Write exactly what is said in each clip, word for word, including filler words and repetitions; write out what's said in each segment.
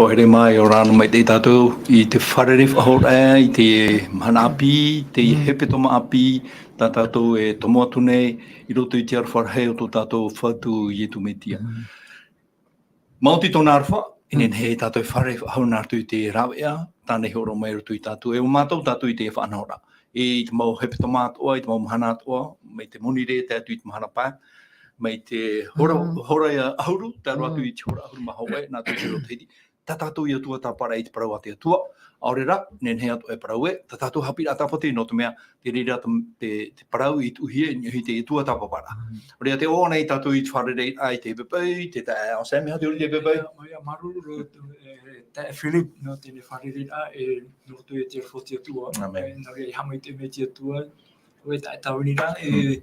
Hoa here mai, ʻia ora na maitaʻi tātou i te fārerei faʻahou i te mahana ʻāpī, te hepetoma ʻāpī, tā tātou e tomo atu nei i roto i te aroha rahi o tō tātou Fatu Ietu Metia. Maoti tōna aroha, e nehenehe tātou e fārerei faʻahou nā roto i te rāveʻa, tāna i hōroʻa mai i roto ia tātou, e ʻua mātau tātou i te faʻanahoraʻa. I te mau hepetoma atoʻa, i te mau mahana atoʻa, mai te monirē tae atu i te mahana pae, mai te hora, hora ʻahuru, tae roa atu i te hora ʻahuru mā hōʻē, nā te reo Tahiti. Tā tātou ia tuatāpaparaʻa i te parau a te Atua, ʻaore rā, nehenehe atoʻa e parau ē, tā tātou haʻapiʻiraʻa tāpati nō te mea, te reira te, te, te parau i tuʻuhia, i niʻa i te tuatāpaparaʻa. ʻAore rā tē ʻoaʻoa nei tātou i te fārereiraʻa i teie poʻipoʻi, te taeaʻe Anselme, e aha te huru i teie poʻipoʻi? ʻOia, māuruuru, e, taeaʻe Philip, nō teie fārereiraʻa, e, nō roto i te aroha o te Atua. ʻĀmene. E, nō reira, e haʻamaitaʻi mai te Atua, ʻoe taeaʻe Tāvini ra, e,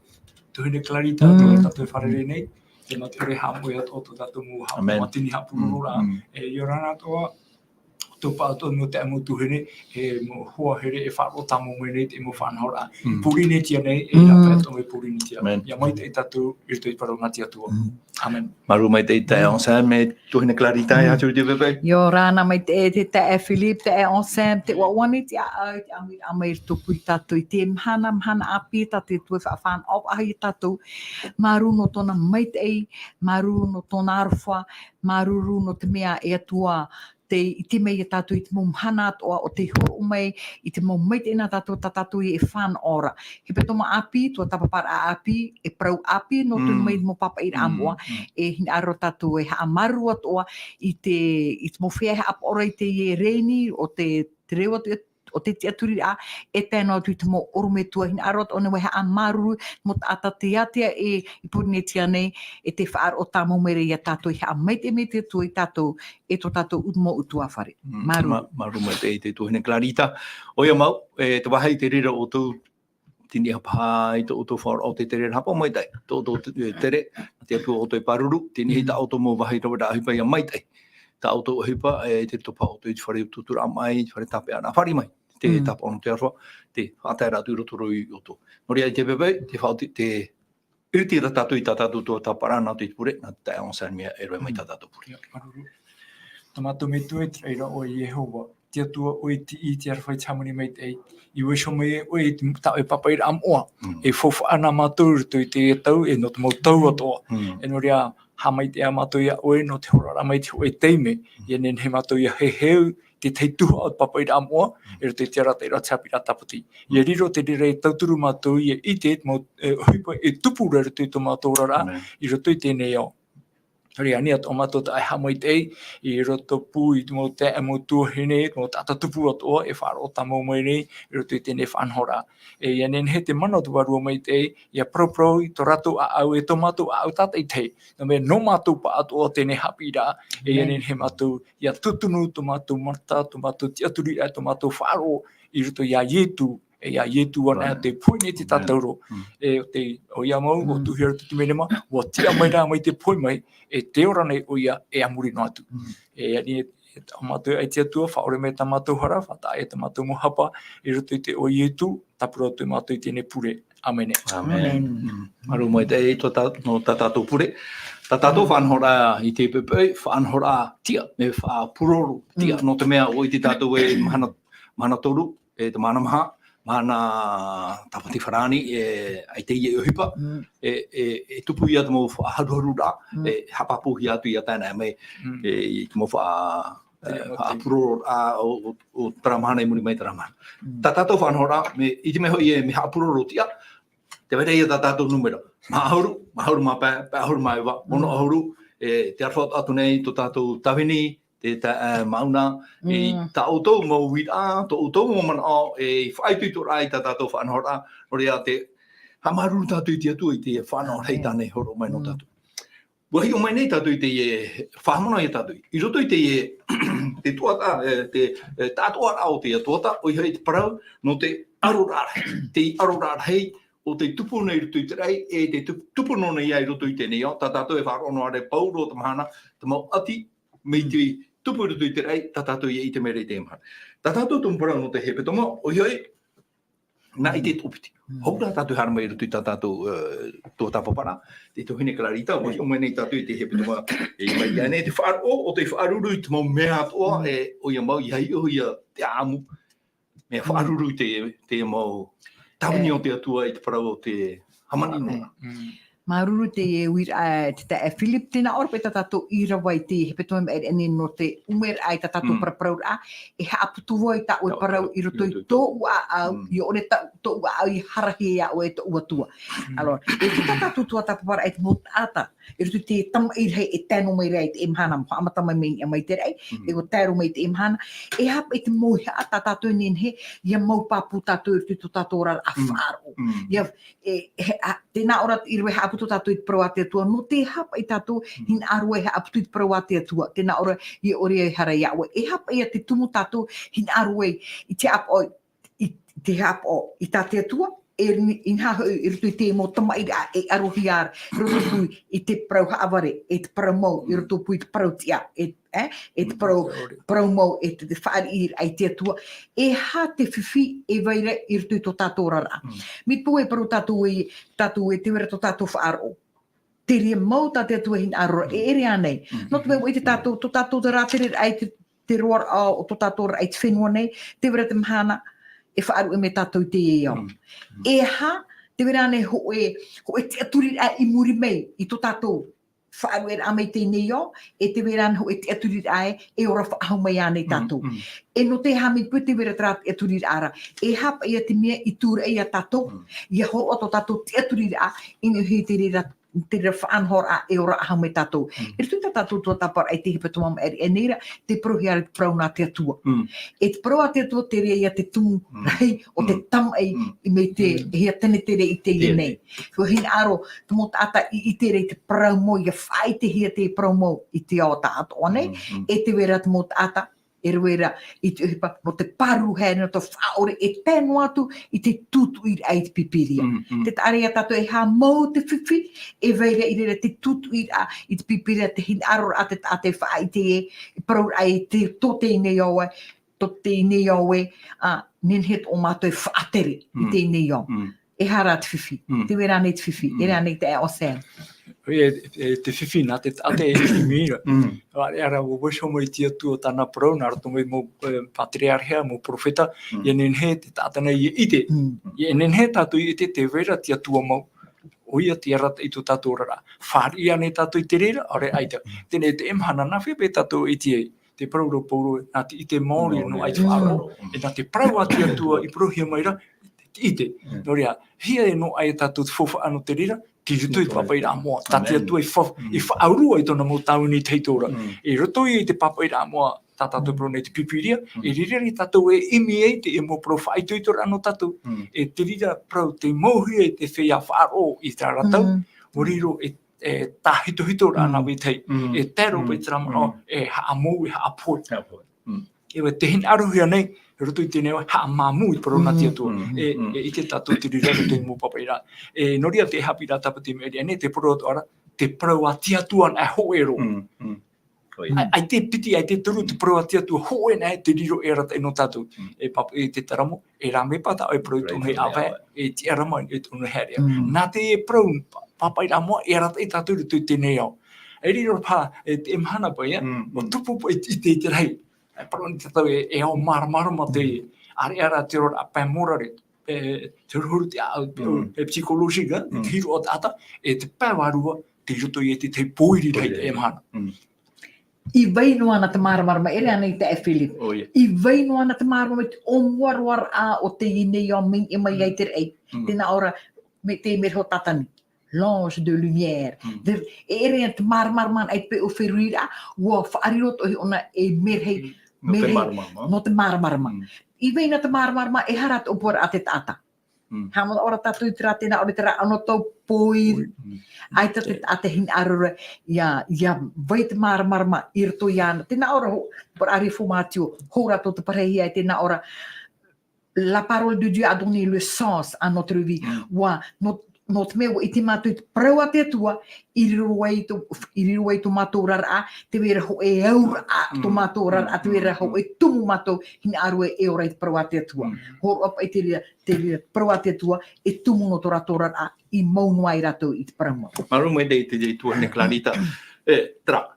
tuahine Clarita, tō tātou e fārerei nei, e, nō te ʻore haʻamoʻe atoʻa tō tātou mau haʻa-, ʻāmene, mātini haʻapurororaʻa, e, ʻia ora na atoʻa, tō pāʻatoʻa mau taeaʻe mau tuahine, e, mau hoa here e faʻaroʻo tāmau mai nei te mau faʻanahoraʻa. Pōrīnetia nei, e, nā pae atoʻa mai Pōrīnetia. ʻĀmene. ʻIa maitaʻi tātou i roto i te parau nā te Atua. ʻĀmene. Māuruuru maitaʻi taeaʻe Anselme, tuahine Clarita, e aha te huru i teie poʻipoʻi? ʻIa ora na maitaʻi te taeaʻe Philip, taeaʻe Anselme, tē ʻoaʻoa nei te ʻāʻau, te ʻāmuiraʻa mai i roto ia tātou i teie mahana, mahana ʻāpī, tā te Atua e faʻafānaʻo faʻahou ia tātou. Māuruuru nō tōna maitaʻi, māuruuru nō tōna aroha, māuruuru nō te mea e Atua, tē ʻite mai ia tātou i te mau mahana atoʻa o tei hōroʻa mai, i te mau maitaʻi nā tātou, tā tātou e fānaʻo ra. Hepetoma ʻāpī, tuatāpaparaʻa ʻāpī, e parau ʻāpī, nō te ʻuhi mai i te mau pāpaʻiraʻa moʻa, e hinaʻaro tātou e haʻamāuruuru atoʻa i te, i te mau feiā e haʻapaʻo ra i teie rēni o te, te reo atu, o te tiʻaturiraʻa, e tae noa atu i te mau ʻorometua, hinaʻaro atoʻa nei e haʻamāuruuru, mau taʻata tei ātea e, i Pōrīnetia nei, e tē faʻaroʻo tāmau mai ra ia tātou, e haʻamaitaʻi mai te Atua ia tātou, e tō tātou mau ʻutuāfare. Māuruuru. Mā-, māuruuru maitaʻi te tuahine Clarita. ʻOia mau, e, te vāhi i te reira ʻoutou, tei niʻa paha i tō ʻoutou faʻaroʻo, tē tere ra, haʻapaʻo maitaʻi, tō, tō, e, tere, te Atua ʻoutou e pāruru, tei niʻa i tā ʻoutou mau vāhi raveraʻa ʻohipa ʻia maitaʻi. Tā ʻoutou ʻohipa, e, tei roto paha ʻoutou i te fare utuuturaʻa maʻi, i te fare tāpeʻaraʻa, fārerei mai, te tāpaʻo nō te aroha, tē haʻatae ra atu i roto roa ia ʻoutou. Nō reira i teie poʻipoʻi, tē faʻaoti-, tē ʻiriti ra tātou i tā tātou tuatāpaparaʻa nā te pure, nā te taeaʻe Anselme e rave mai tā tātou pure. ʻIa, māuruuru. Tā mātou Metua i te raʻi ra ʻo Iehova, te Atua ʻoe i te, i te aroha i te hāmani maitaʻi, i vaiiho mai ʻoe i tā ʻoe pāpaʻiraʻa moʻa, e faufaʻa na mātou i roto i teie tau, e nō te mau tau atoʻa. E nō reira, haʻamaitaʻi ā mātou ia ʻoe, nō te hōroʻaraʻa mai i te hōʻē taime, ʻia nehenehe mātou ʻia heheu, te tahi tuhaʻa o te pāpaʻiraʻa moʻa, e roto i te arataʻiraʻa o te haʻapiʻiraʻa tāpati. ʻIa riro te reira e tauturu mātou, ʻia ʻite te mau, e, ʻohipa e tupu ra i roto i tō mātou oraraʻa, i roto i teie nei ao. Nō reira, ani atoʻa mātou taʻa haʻamaitaʻi, i roto pū i te mau taeaʻe mau tuahine, te mau taʻata tupu atoʻa, e faʻaroʻo tāmau mai nei, i roto i teie nei faʻanahoraʻa. E, ʻia nehenehe te mana o te Vārua Maitaʻi, ʻia paraparau i tō rātou ʻāʻau, e tō mātou ʻāʻau tātaʻitahi. Nō te mea, nō mātou pāʻatoʻa teie haʻapiʻiraʻa, e ʻia nehenehe mātou, ʻia tūtunu tō mātou mata, tō mātou tiʻaturiraʻa, tō mātou faʻaroʻo i roto iā Ietu, e iā Ietu anaʻe te pohe nei te tātauro. E, ʻo te, ʻoia mau, ʻua tuʻuhia roto i te menemā, ʻua tiʻa mai rā mai te pohe mai, e tē ora nei ʻoia, e a muri noa atu. E, ani, e, tā mātou e ʻaita i te Atua, faʻaʻore mai tā mātou hara, faʻataʻa tā mātou mau hapa, i roto i te iʻoa o Ietu, tāpura atu mātou i teie pure. ʻĀmene. ʻĀmene. Māuruuru maitaʻi, e, tō tā-, nō tā tātou pure. Tā tātou faʻanahoraʻa i teie poʻipoʻi, faʻanahoraʻa tiʻa, e faʻapuroro tiʻa, nō te mea ʻua ʻite tātou e mahana, mahana toru, e te mahana maha, mahana tāpati farāni, e, ʻaita e ʻohipa, e, e, e tupu ia te mau faʻaharuharuraʻa, e, haʻapāpūhia atu ia tāna mai, e, i te mau faʻa-, e, faʻapurororaʻa o, o, o terā mahana i muri mai terā mahana. Tā tātou faʻanahoraʻa, mea, i te mea hoʻi e mea haʻapuroro tiʻa, tē vai ra ia tā tātou nūmera. Maha ʻahuru, maha ʻahuru mā pae, pae ʻahuru mā iva, ono ʻahuru, e, tē aroha atu nei tō tātou tāvini, te ta-, ā, mauna, e, tā ʻoutou mau uiraʻa, tō ʻoutou mau manaʻo, e, faʻaitoitoraʻa i tā tātou faʻanahoraʻa, nō reira te, haʻamāuruuru tātou i te Atua i te faʻanahoraʻa tāna e hōroʻa mai nō tātou. ʻUa hiʻo mai nei tātou i te, e, faʻahaʻamanaʻo ia tātou. I roto i te, e, te tuatāpaparaʻa, e, te, e, taʻatoʻaraʻa o te tuatāpaparaʻa, ʻoia hoʻi te parau, nō te aroraʻa, te aroraʻa rahi, o te tupu nei i roto i te raʻi, e te tup-, tupu noa nei ia i roto i teie ao, tā tātou e faʻaroʻo noa ra pauroa te mahana, te mau ʻati, mai te tupu i roto i te raʻi, tā tātou ia ʻite mai ra i teie mahana. Tā tātou tumu parau nō te hepetoma, ʻoia hoʻi, nā ʻite e toʻopiti. Hou rā tātou e haere mai i roto i tā tātou, e, tuatāpaparaʻa, te tuahine Clarita, ʻua hiʻo mai nei tātou i te hepetoma, e, mai ia nei, te faʻaroʻo, ʻo te faʻaruʻuru i te mau mea atoʻa, e, ʻoia mau, ʻia hiʻo ia te ʻāʻamu, mea faʻaruʻuru i te, te mau tāvini o te Atua i te parau o te hāmani noa. Māuruuru te uiraʻa, e, te taeaʻe Philip, tē nā ʻō ra paʻi tā tātou i rave i te hepetoma i maʻiri aʻenei nō te ʻumeraʻa i tā tātou paraparauraʻa, e haʻaputu vau i tā ʻoe parau i roto i tōʻu ʻāʻau, ʻia ʻore tā, tōʻu ʻāʻau i harahi iā ʻoe e tōʻu Atua. Alors, e tā tātou tuatāpaparaʻa i te mau taʻata, i roto i te tamaʻi rahi e tae noa mai ra i teie mahana, haʻamata mai mai niʻa mai te raʻi, e ʻua tae roa mai i teie mahana, e aha paʻi te mauhaʻa tā tātou e nehenehe, ʻia mau pāpū tātou i roto i tō tātou oraraʻa faʻaroʻo. ʻIa, e, e, a, tē nā ʻō ra i rave haʻaputu tātou i te parau a te Atua, nō te aha paʻi tātou, hinaʻaro e haʻaputu i te parau a te Atua, tē nā ʻō ra ʻia ʻore au e hara iā ʻoe, e aha paʻi ia te tumu tātou, hinaʻaro ai, i te haʻapaʻo, i te haʻapaʻo i tā te Atua, e ni-, inaha hoʻi i roto i te mau tamaʻi ra, e arohia ra, i roto pū i te parau haʻavare, e te parau mau, i roto pū i te parau tiʻa, e, e, e te parau, parau mau, e te, te fāriʻiraʻa i te Atua. E aha te fifi, e vai ra i roto i tō tātou oraraʻa. Mai te peu e parau tātou e, tātou e tē vai ra tō tātou faʻaroʻo. Te reira mau tā te Atua e hinaʻaro ra, e ʻere ānei. Nō te mea ʻua ʻite tātou, tō tātou te rātereraʻa i te, te roaraʻa o tō tātou oraraʻa i te fenua nei, tē vai ra te mahana, e faʻaruʻe mai tātou i teie ao. E aha, tē vai ra ānei hōʻē, hōʻē tiʻaturiraʻa i muri mai i tō tātou faʻaruʻeraʻa mai teie ao, e tē vai ra ānei hōʻē tiʻaturiraʻa e, e ora faʻahou mai ānei tātou. E nō te aha mai te peu tē vai ra terā tiʻaturiraʻa ra, e aha paʻi ia te mea i tūraʻi iā tātou, ʻia hōroʻa tō tātou tiʻaturiraʻa, i niʻa i te reira, te reira faʻanahoraʻa e ora faʻahou mai tātou. I roto i tā tātou tuatāpaparaʻa i te hepetoma i maʻiri aʻenei ra, tē parauhia ra te parau nā te Atua. E te parau a te Atua, te reira ia te tumu rahi o te tamaʻi i mai te, hia Tenetere i teie nei. ʻUa hinaʻaro te mau taʻata i ʻite ra i te parau mau, ʻia faʻaʻitehia te parau mau i te ao taʻatoʻa nei, e tē vai ra te mau taʻata, e rave ra i te ʻohipa, nō te pāruru haere, nō te faʻaʻore, e tae noa atu i te tūtuʻiraʻa i te Pīpīria. Te taʻa ra ia tātou e aha mau te fifi, e vai ra i reira te tūtuʻiraʻa i te Pīpīria, te hinaʻaroraʻa te taʻata e faʻaʻite e, e parauraʻa i te, tō teie nei ao ē, tō teie nei ao ē, ā, nehenehe tō mātou e faʻatere i teie nei ao. E aha rā te fifi, tē vai ra ānei te fifi, e rave ānei te Océane. E, e, te fifi nā te taʻata e ʻimi ra. ʻAreʻa rā, ʻua vaiiho mai te Atua tāna parau, nā roto mai mau, e, pātereāreha, mau perofeta, ʻia nehenehe te taʻata nei ʻia ʻite. ʻIa nehenehe tātou ʻia ʻite tē vai ra te Atua mau. ʻOia tē arataʻi i tō tātou oraraʻa. Fāriʻi ānei tātou i te reira, ʻaore ʻaita. Teie nei te mahana nā hea paʻi tātou e ʻite ai. Te parau ra pauroa, nā te ʻite maori nō ʻai te faʻaroʻo. E nā te parau a te Atua i parauhia mai ra, te ʻite. Nō reira, hia e nō ʻai tātou te faufaʻa nō te reira, tei roto i te pāpaʻiraʻa moʻa. Tā te Atua i fa-, i faʻauru ai tōna mau tāvini tahito ra. I roto i te pāpaʻiraʻa moʻa, tā tātou parau nei te Pīpīria, e riro ra tātou e ʻimi ai te mau parau faʻaitoitoraʻa nō tātou. E te reira parau tei mauhia i te feiā faʻaroʻo i terā ra tau, ʻua riro e e tāhitohito ra nā vetahi, e tae roa paʻi terā manaʻo, e haʻamou, e haʻapohe. E vai te hinaʻarohia nei, i roto i teie nei, haʻamāmū i te parau nā te Atua. E, e ʻite tātou te reira i roto i te mau pāpaʻiraʻa. E, nō reira te haʻapiʻiraʻa tāpati i maʻiri aʻenei, te parau atoʻa ra, te parau a te Atua nā hōʻē roa. ʻAi, ʻaita e piti, ʻaita e toru te parau a te Atua hōʻē nā te riro e arataʻi nō tātou. E pāpaʻi te taramo, e rāveʻa paʻi tā ʻoe parau i tōna ʻāvae, e tiʻarama i tōna haereʻa. Nā te parau pā-, pāpaʻiraʻa moʻa, e arataʻi tātou i roto i teie nei ao. E riro paʻi, e te mahana paʻi, ʻua tupu paʻi te, te, te rahi. E parau nei tātou e, e ao māramarama te, ʻareʻa rā te roaraʻa pae morale, e, te huru te ʻāʻau, e psychologique, te hīroʻa o te taʻata, e te pae vārua, tei roto i te, te pōiri rahi i teie mahana. I vai noa ana te māramarama, e rave ānei te Philip. I vai noa ana te māramarama i te ʻōmuaraʻa o teie nei ao mai, e mai ai te raʻi. Tē nā ʻō ra, mai te mea hoʻi tātani. l'ange de lumière. Mm. Te, e ʻere te māramarama i te peu o feruri ra, ʻua faʻariro atoʻa ʻōna e merahi, mm, nō te merahi, māramarama. Nō te māramarama. Mm. I vai na te māramarama, e hara te ʻōpuaraʻa a te taʻata. Mm. Haʻamanaʻo ra tātou i terā, tē nā ʻō ra terā anotau pōiri. Mm. ʻAita te, ʻaita e hinaʻaro ra, ʻia, ʻia vai te māramarama i roto iāna. Tē nā ʻō ra ho-, ʻōpuaraʻa reformatio, hou rātou te parahia, e tē nā ʻō ra, la parole de Dieu a donné le sens à notre vie. Mm. ʻUa, nō, nō te mea ʻua ʻite mātou i te parau a te Atua, i riro ai tō, i riro ai tō mātou oraraʻa, tē vai ra hōʻē auraʻa tō, mm, mātou oraraʻa, mm, tē vai ra, mm, hōʻē tumu mātou hinaʻaro e ora i te parau a te Atua. Mm. Hōroʻa paʻi te reira, te reira parau a te Atua, e tumu nō tō rātou oraraʻa, i mau noa ai rātou i te parau mau. Māuruuru maitaʻi i te, i te tuahine Clarita. E, terā,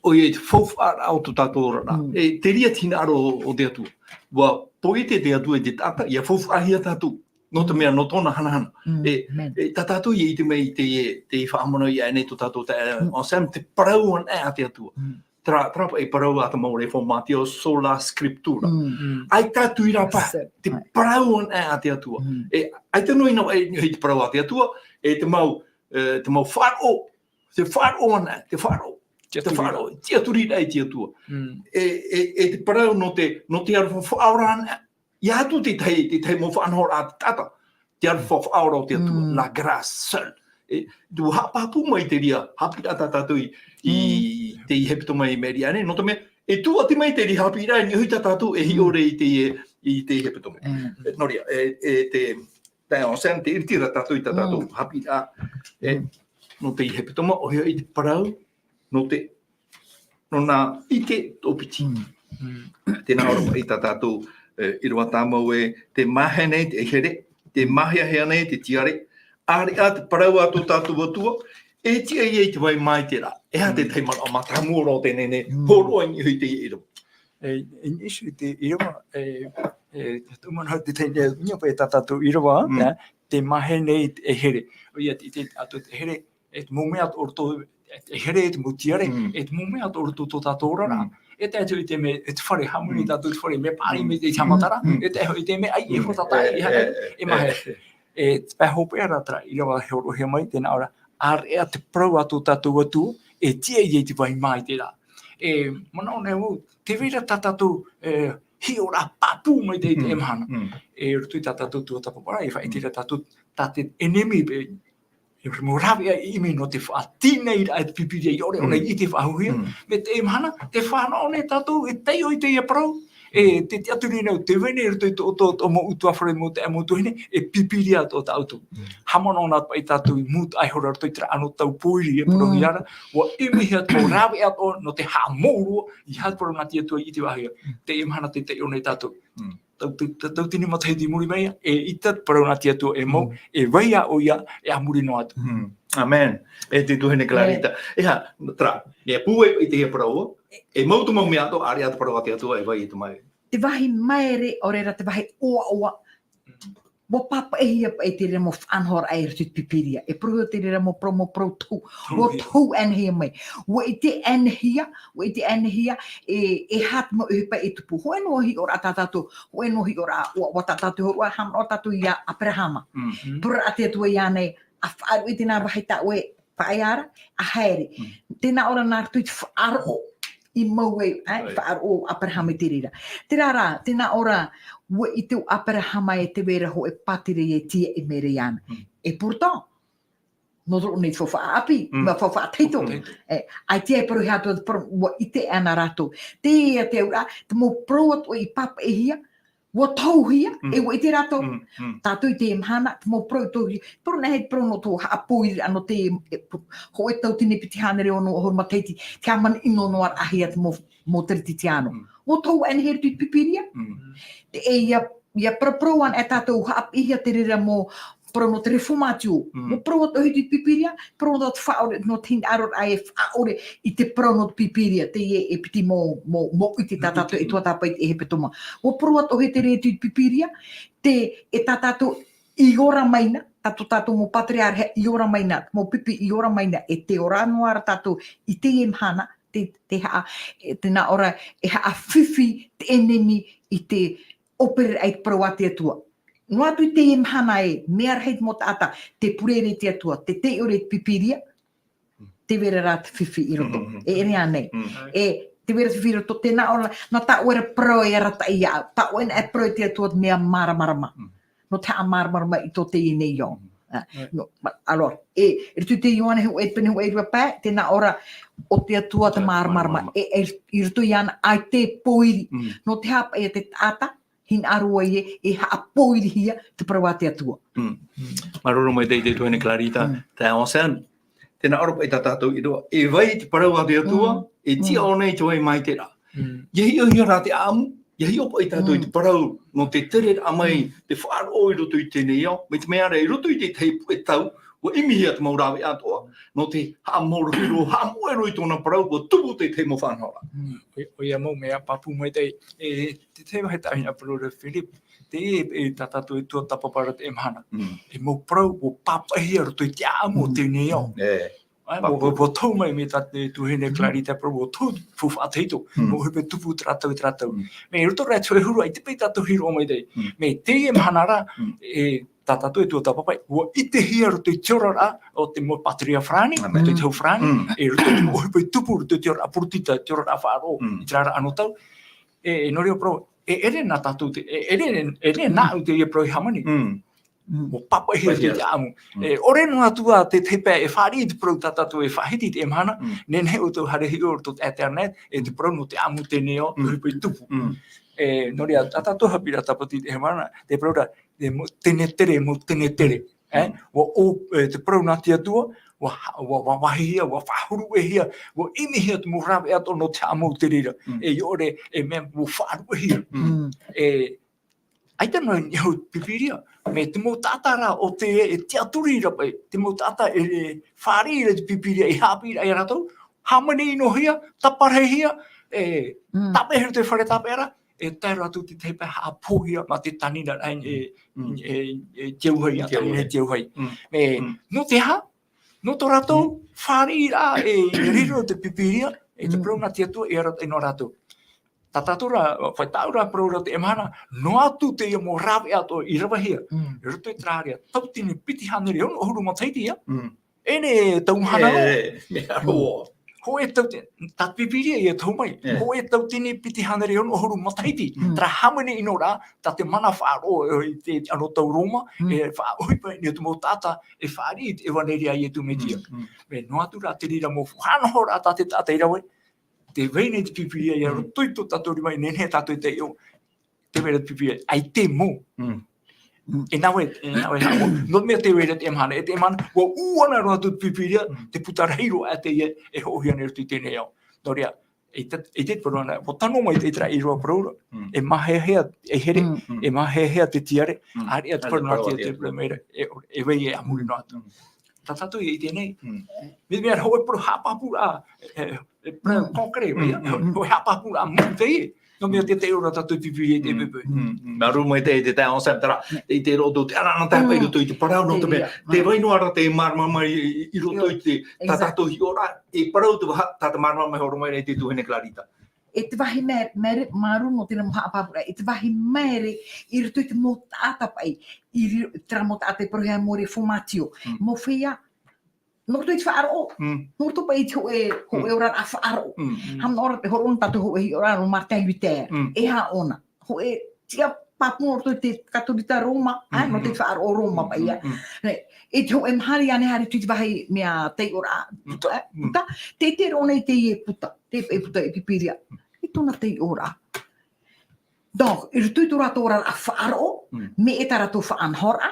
ʻoia i te faufaʻaraʻa o tō tātou oraraʻa. Mm. E, te reira te hinaʻaro o te Atua. ʻUa poʻi te, te Atua i te taʻata, ʻia faufaʻahia tātou. Nō te mea, nō tōna hanahana. Mm, e, amen. E, tā tātou i ʻite mai i te, te faʻahaʻamanaʻo i ʻō nei tō tātou taeaʻe, mm, Anselme, te parau anaʻe a te Atua. Mm. Terā, terā paʻi parau ʻātamau reformatio, sola scriptura. Mm. Mm. ʻAita atu i rā paʻi, that's it, te, right, parau anaʻe a te Atua. Mm. E, ʻaita noa i nā, e, i te parau a te Atua, e te mau, e, te mau faʻaroʻo, te faʻaroʻo anaʻe, te faʻaroʻo, te, tiʻaturi, faʻaroʻo, tiʻaturi ra i te Atua. Mm. E, e, e te parau nō te, nō te aroha faʻaora anaʻe, ʻia atu te tahi, te tahi mau faʻanahoraʻa a te taʻata, te aroha faʻaora o te Atua, mm, la grâce seule. E, tē haʻapāpū mai te reira haʻapiʻiraʻa tā tātou i, i, mm, te hepetoma i maʻiri aʻe nei, nō te mea, e tūʻati mai te reira haʻapiʻiraʻa, e niʻa iho tā tātou e hiʻo ra i te, i te hepetoma. Mm. E, nō reira, e, e te, taeaʻe Anselme, tē ʻiritira tātou i tā tātou, mm, haʻapiʻiraʻa, e, mm, nō te hepetoma, ʻoia hoʻi te parau, nō te, nō nā ʻite tō piti. Mm. Mm. Tē nā ʻō ra paʻi tā tātou, e, ʻīrava tāmau ē, tē mahea nei te ʻaihere, tē maheahea nei te tiare, ʻāreʻa te parau a tō tātou Atua, e tiʻa ia i te vai maitaʻi ra. E aha te, mm, tahi manaʻo mātāmua roa o teie nei, mm, hōroʻa i niʻa i teie ʻīrava? E, i niʻa i te ʻīrava, e, e, tē tūmanaʻo te tahi nei, ʻia paʻi tā tātou ʻīrava, mm, e, tē mahea nei te ʻaihere. ʻOia te, te, ʻaita te ʻaihere, e te mau mea atoʻa o roto, e te ʻaihere, e te mau tiare, mm, e te mau mea atoʻa o roto tō tātou oraraʻa. Mm. E tae atu i te mea, e te fare, haʻamori, mm, tātou te fare, mea paʻari, mm, mai te haʻamatara, mm, e tae atu i te mea, ʻaita e, mm, fōtataraʻa, e, e, e, e, e, e, e, e te pae hopeʻa ra terā, ʻīrava e hōroʻahia mai, tē nā ʻō ra, ʻāreʻa te parau a tō tātou Atua, e tiʻa ia i te vai maitaʻi ra. E, manaʻo nei au, tē vai ra tā tātou, e, hiʻoraʻa pāpū maitaʻi i teie, mm, mahana. Mm. E roto i tā tātou tuatāpaparaʻa, e faʻaʻite ra tātou, tā te ʻenemi, e, e mau rāveʻa ʻimi nō te faʻatīnai ra e te Pīpīria, ʻaore ʻōna, mm, i ʻite faʻahou hia. Mm. Mai teie mahana, tē fānaʻo nei tātou, e taiʻo i teie parau, e, mm, te, te tiʻaturi nei, tē vai nei roto i tō, tō, tō mau ʻutuāfare, mau taeaʻe, mau tuahine, e Pīpīria atoʻa tā ʻoutou. Mm. Haʻamanaʻo na paʻi tātou i mūtaʻa iho ra roto i terā anotau pōiri e parauhia ra, mm, ʻua ʻimihia te mau rāveʻa atoʻa nō te haʻamou roa, i hea te parau nā te Atua i ʻite faʻahou hia. Mm. Teie mahana tē taiʻo nei tātou. Mm. Tau, tau, tau, tautini matahiti i muri mai, e ʻita te parau nā te Atua e mau, mm, e vai ā ʻoia, e a muri noa atu. Mm. Amen. E te tuahine Clarita. E aha, terā, e pūai i teie parau, e mau te mau mea atoʻa, ʻāreʻa te parau a te Atua, e vai i te mau. Te vāhi maere, ʻaore ra te vāhi ʻoaʻoa. ʻUa pāpaʻihia paʻi te reira mau faʻanahoraʻa i roto i te Pīpīria. E parauhia te reira mau parau, mau parau tohu. ʻUa tohu anaʻe mai. ʻUa ʻite anaʻe, ʻua ʻite anaʻe, e, e aha te mau ʻohipa e tupu. Hōʻē noa hiʻoraʻa tā tātou, hōʻē noa hiʻoraʻa ʻoaʻoa tā tātou e hōroʻa, haʻamanaʻo tātou ia Aperahama. Mm. Parau ra te Atua iāna ē, ʻa faʻaruʻe i teie vāhi tā ʻoe, paʻi ra, ʻa haere. Mm. Tē nā ʻō ra nā roto i te faʻaroʻo i mau ai, ʻae, right, faʻaroʻo ʻo Aperahama i te reira. Terā rā, tē nā ʻō ra, ʻua ʻite ʻo Aperahama ē tē vai ra hōʻē pātireia e tiaʻi mai ra iāna. Mm. Et pourtant, nō te roʻo nei te faufaʻa ʻāpī, mm, mea faufaʻa tahito. Faufaʻa tahito. E, ʻaita e parauhia atu te parau, ʻua ʻite anaʻe rātou. Teie te auraʻa, te mau parau atoʻa i pāpaʻihia, ʻua tohuhia, mm, e ʻua ʻite rātou. Mm, mm. Tātou i teie mahana, te mau parau tohuhia, parau nā hea te parau nō te haʻapōiriraʻa nō te, e, hōʻē tauatini piti hānere ono ʻahuru matahiti, te hāmani ʻino noa raʻahia te mau, mau Teretitiāno. Mm. ʻUa tohu anaʻe i roto i te Pīpīria. Mm. Te, e, ʻia, ʻia paraparau anaʻe tātou haʻapiʻihia te reira mau parau nō te Reformatio. Mm. Mau parau atoʻa i roto i te Pīpīria, parau nō te faʻaʻore, nō te hinaʻaro ra e faʻaʻore i te parau nō te Pīpīria, teie e piti mau, mau, mau ʻite tā tātou e tuatāpapa i te hepetoma. ʻUa parau atoʻa i te reira i te Pīpīria, te, e tā tātou i ora mai na, tā tō tātou mau pātireia i ora mai na, mau pipi i ora mai na, e tē ora noa ra tātou i teie mahana, te, te haʻa, e, tē nā ʻō ra, e haʻafifi te ʻenemi i te ʻōpereraʻa i te parau a te Atua. Noa atu i teie mahana e, mea rahi te mau taʻata, te pure i te Atua, te taiʻore i te Pīpīria, tē vai ra te fifi i roto. E ʻere ānei. E, tē vai ra te fifi i roto, tē nā ʻō ra, nā tā ʻoe ra parau e arataʻi iāʻu, tā ʻoe nā e parau i te Atua te mea māramarama. Nō te haʻamāramarama i tō teie nei ao. Ah, no, ma-, alors, e, i roto i te Ioane hōʻē pene hōʻē e rua pae, tē nā ʻō ra, ʻo te Atua te māramarama. E, e, i roto iāna, ʻaita e pōiri. Nō te aha paʻi te taʻata, hinaʻaro ai ē, e haʻapōirihia te parau a te Atua. Māuruuru maitaʻi i te tuahine Clarita, taeaʻe Anselme. Tē nā ʻō ra paʻi tā tātou ʻīrava, e vai te parau a te Atua, e tiʻa ʻōna i te vai maitaʻi ra. ʻIa hiʻohia rā te ʻāʻamu, ʻia hiʻo paʻi tātou i te parau, nō te tereraʻa mai, te faʻaroʻo i roto i teie nei ao, mai te mea ra i roto i te tahi puʻe tau, ʻua ʻimihia te mau rāveʻa atoʻa, nō te haʻamauruuru, haʻamoʻe roa i tōna parau, ʻua tupu te tahi mau faʻanahoraʻa. Mm. ʻO, ʻoia mau mea pāpū maitaʻi, e, te tahi vāhi tāʻu hinaʻaro parau ra Philip, te, e, e, tā tātou e tuatāpapa ra teie mahana. Mm. E mau parau, ʻua pāpaʻihia roto i te ʻāʻamu o teie nei ao. E, ʻua, ʻua, ʻua tau mai mai tā te tuahine Clarita parau, ʻua tau, faufaʻa tahito, ʻua hoʻi paʻi tupu terā tau, terā tau. Mm. Mai roto rā i te huru, ʻaita paʻi tātou hiroʻa maitaʻi. Mm. Mai teie mahana ra, e, tā tātou e tuatāpapa, ʻua ʻitehia roto i te oraraʻa o te mau pāteria farāni, roto i te hau farāni, e roto i te mau ʻohipa i tupu, roto i te oraraʻa poritita, te oraraʻa faʻaroʻo, i terā ra anotau. E, e nō reira parau, e, ʻere nā tātou te, e, ʻere, ʻere nāʻu teie parau i hāmani. ʻUa pāpaʻihia roto i te ʻāʻamu. E, ʻore noa atu ā te, te pae e fāriʻi te parau tā tātou e faʻahiti i teie mahana, nehenehe ʻoutou haere hiʻo roto i te internet, e te parau nō te ʻāʻamu teie nei ao, te ʻohipa i tupu. E, nō reira, tā tātou haʻapiʻiraʻa tāpati i teie mahana, te parau ra, te mau tenetere, mau tenetere. E, ʻua ʻō, e, te parau nā te Atua, ʻua ha-, ʻua, ʻua vāvāhihia, ʻua faʻahuruʻehia, ʻua ʻimihia te mau rāveʻa atoʻa nō te haʻamau i te reira. E, ʻaore, e mea, ʻua faʻaruʻehia. E, ʻaita noa i niʻa iho i te Pīpīria, mai te mau taʻata ra ʻo tē, e tiʻaturi ra paʻi, te mau taʻata e, e fāriʻi ra i te Pīpīria, e haʻapiʻiraʻa ia rātou, hāmani ʻino hia, taparahihia, e, tāpeʻahia i te fare tāpeʻa ra, e tae roa atu i te tahi pae haʻapohia mā te tānira, e, e, e, e te auahi, ā, tānira i te auahi. E, nō te aha? Nō tō rātou fāriʻiraʻa e riro te Pīpīria, e te parau nā te Atua e arataʻi noa rātou. Tā tātou rā, fai tāʻu rā parau ra teie mahana, noa atu teie mau rāveʻa atoʻa i ravehia, i roto i terā ʻārea, tauatini piti hānere ono ʻahuru matahiti, ā? E nei tau mahana nō. E, mea roa. Hōʻē tau te, tā te Pīpīria ʻia tahu mai. Hōʻē tauatini piti hānere ono ʻahuru matahiti. Terā hāmani ʻino ra, tā te mana faʻaroʻo i te, te anotau Roma, e faʻaʻohipa nei te mau taʻata, e fāriʻi i te ʻevaneria a Ietu Metia. E noa atu rā te reira mau faʻanahoraʻa tā te taʻata i rave, tē vai nei te Pīpīria i roto i tō tātou rima, e nehenehe tātou e taiʻo, tē vai ra te Pīpīria, ʻaita e mau. E nā vai, e nā vai haʻamau. Nō te mea tē vai ra teie mahana, e teie mahana, ʻua ʻū ana roa atu te Pīpīria, te puta rahi roa atu teie, e hoʻohia nei i roto i teie nei ao. Nō reira, e te, e te parau nā, ʻua tano mai te, terā ʻīrava parau ra, e māheahea, e here, e māheahea te tiare, ʻāreʻa te parau nā te, te parau mai ra, e, e vai e a muri noa atu. Tā tātou i teie nei. Mea, mea ra hōʻē parau haʻapāpūraʻa, e, e, e, parau concret, mea, hōʻē haʻapāpūraʻa mau teie. Nō te mea tē taiʻo ra tātou i te Pīpīria i teie poʻipoʻi. Māuruuru maitaʻi te taeaʻe Anselme, terā, i te roto, te anaanatae paʻi i roto i te parau, nō te mea, tē vai noa ra te māramarama i, i, i roto i te, tā tātou hiʻoraʻa, e parau te vaha, tā te māramarama e hōroʻa mai ra i te tuahine Clarita. E te vāhi mā-, māuruuru nō terā mau haʻapāpūraʻa, e te vāhi māere i roto i te mau taʻata paʻi, i ri-, terā mau taʻata e parauhia mau ra formaggio, mau feiā, nō roto i te faʻaroʻo, nō roto paʻi i te hōʻē, hōʻē oraraʻa faʻaroʻo. Haʻamanaʻo ra e hōroʻa tātou hōʻē hiʻoraʻa nō Martin Luther, e aha ʻōna, hōʻē tiʻa pāpū nō roto i te Katorika Roma, ā, nō te faʻaroʻo Roma paʻi ïa. E te hōʻē mahana ānei haere atu i te vāhi mea taiʻoraʻa, puta, e, puta, tē ʻite ra ʻōna i teie puta, te, e puta, e Pīpīria. E tōna taiʻoraʻa. Donc, i roto i tō rātou oraraʻa faʻaroʻo, mea ʻē tā rātou faʻanahoraʻa,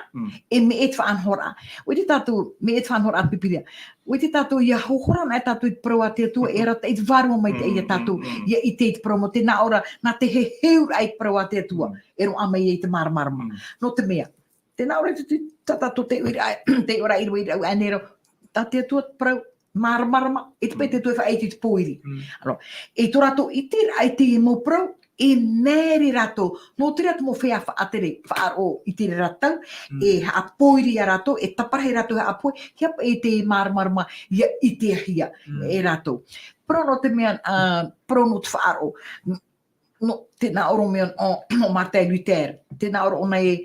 e mea ʻē te faʻanahoraʻa. ʻUa ʻite tātou, mea ʻē te faʻanahoraʻa Pīpīria. ʻUa ʻite tātou, ʻia hohora anaʻe tātou i te parau a te Atua, e arataʻi te Vārua Maitaʻi ia tātou, ʻia ʻite i te parau mau, tē nā ʻō ra, nā te heheuraʻa i te parau a te Atua, e roaʻa mai ai te māramarama. Nō te mea, tē nā ʻō ra te, te, tā tātou taiʻoraʻa, taiʻoraʻa i rave i rāʻau ānei ra, tā te Atua te parau māramarama, e te pae te Atua e faʻaʻite i te pōiri. Alors, e tō rātou ʻiteraʻa i teie mau parau, e māere rātou, nō terā te mau feiā faʻatere, faʻaroʻo i te reira tau, e haʻapōiri ia rātou, e taparahi rātou e haʻapohe, ʻia paʻi te māramarama, ʻia ʻiteahia e rātou. Parau nō te mea, ā, parau nō te faʻaroʻo. Nō, tē nā ʻō ra mea, ʻo, ʻo Martin Luther, tē nā ʻō ra ʻōna e,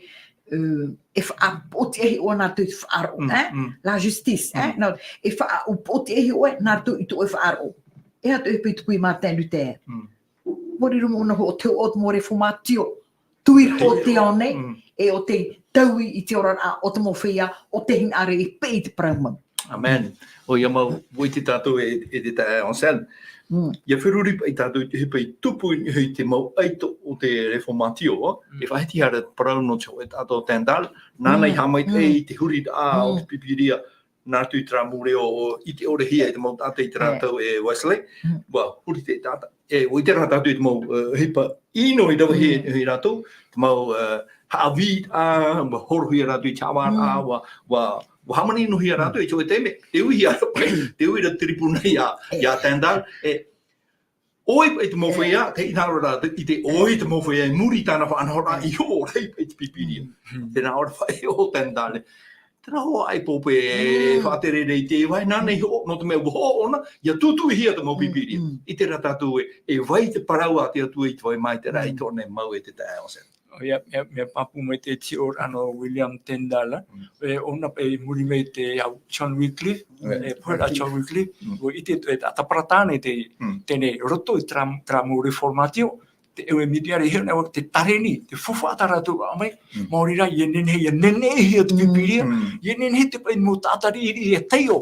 e faʻapoʻotiʻa iho ʻoe nā rātou i te faʻaroʻo, la justice, nā, e faʻapoʻotiʻa iho ʻoe nā rātou i tō ʻoe faʻaroʻo. E aha te ʻohipa i tupu i Martin Luther? Ua riro mau ʻōna hoʻi te hōʻē mau reformatio, tui hoʻi te ao nei, e ʻo tei taui i te oraraʻa o te mau feiā, o te hinaʻaro e peʻe i te parau mau. ʻĀmene. ʻOia mau, ʻua ʻite tātou e, e te taeaʻe Anselme. ʻIa feruri paʻi tātou i te ʻohipa i tupu i niʻa i te mau ʻaito o te reformatio, e faʻahitihia ra te parau nō te hōʻē taʻata ʻo Tyndale, nāna i haʻamaitaʻi i te huriraʻa o te Pīpīria, nā rātou i terā mau reo, ʻo ʻite ʻore hia e te mau taʻata i terā tau e Wesley, ʻua huri te taʻata. E, ʻua ʻite rā tātou i te mau, e, ʻohipa ʻino i ravehia e rātou, te mau, e, haʻavī, ʻua horohia rātou i te haʻavāraʻa, ʻua, ʻua, ʻua hāmani noa hia rātou i te hōʻē taime, te uiuira, te uiuira te ripuna ia, ia Tyndale, e, ʻoia paʻi te mau feiā, tē hinaʻaro ra rātou i te ʻoia te mau feiā i muri i tāna faʻanahoraʻa i hoʻo rahi paʻi i te Pīpīria. Tē nā ʻō ra paʻi ʻo Tyndale. Terā hoʻi e pōpē, e faʻaterere i te vai nāna i hoʻo, nō te mea ʻua hoʻo ʻōna, ʻia tūtuuhia te mau Pīpīria. ʻIte rā tātou e, e vai te parau a te Atua i te vai mai te rahi tōna e mau e te taeaʻe Anselme. ʻOia, mea, mea pāpū mai te tiʻoraʻa nō William Tyndale, e, ʻōna paʻi i muri mai te, ʻo John Wycliffe, e, pohe ra John Wycliffe, ʻua ʻite e taʻata Paratāne te, teie nei, roto i terā, terā mau reformatio, te ʻevanelia e hiʻo nei te tareni, te faufaʻa tā rātou i ʻaʻa mai, maori rā, ʻia nehenehe, ʻia nehenehe hia te Pīpīria, ʻia nehenehe te paʻi mau taʻata riʻiriʻi e taiʻo.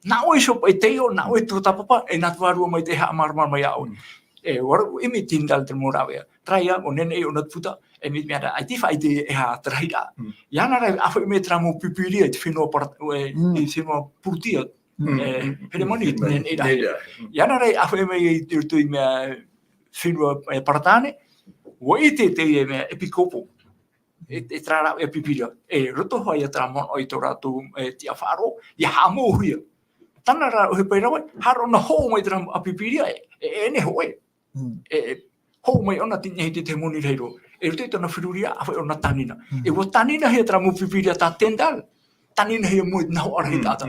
Nā ʻoe iho paʻi taiʻo, nā ʻoe tuatāpapa, e nā te Vārua Maitaʻi e haʻamāramarama ia ʻoe. E, ʻua rave ʻimi Tyndale te mau rāveʻa. Terā ia, ʻua nehenehe ʻōna te puta, e mea, mea rā, ʻaita e faʻaʻite e aha te rahiraʻa. Iāna rā, ʻāfaʻi mai terā mau Pīpīria i te fenua Par-, e, i te fenua Pūtia, e, Heremani, i te nehenehe rahiraʻa. Iāna rā, ʻāfaʻi mai i te roto i mea, fenua, e, Paratāne, ʻua ʻite te, e, mea, ʻepikōpo. E, e terā rāveʻa Pīpīria. E roto hoʻi ia terā manaʻo i tō rātou, e, tiʻafaʻaroʻo, ʻia haʻamouhia. Tāna rā ʻohipa rave, haere ʻōna hoʻo mai terā mau Pīpīria, e, e, e nehenehe hōʻē. E, e, hoʻo mai ʻōna i te, i te, te moni rahi roa. E roto i tōna feruriʻa, ʻāfaʻi ʻōna tānina. E ʻua tāninahia terā mau Pīpīria tā Tyndale, tāninahia mau i te nahoʻa rahi taʻata.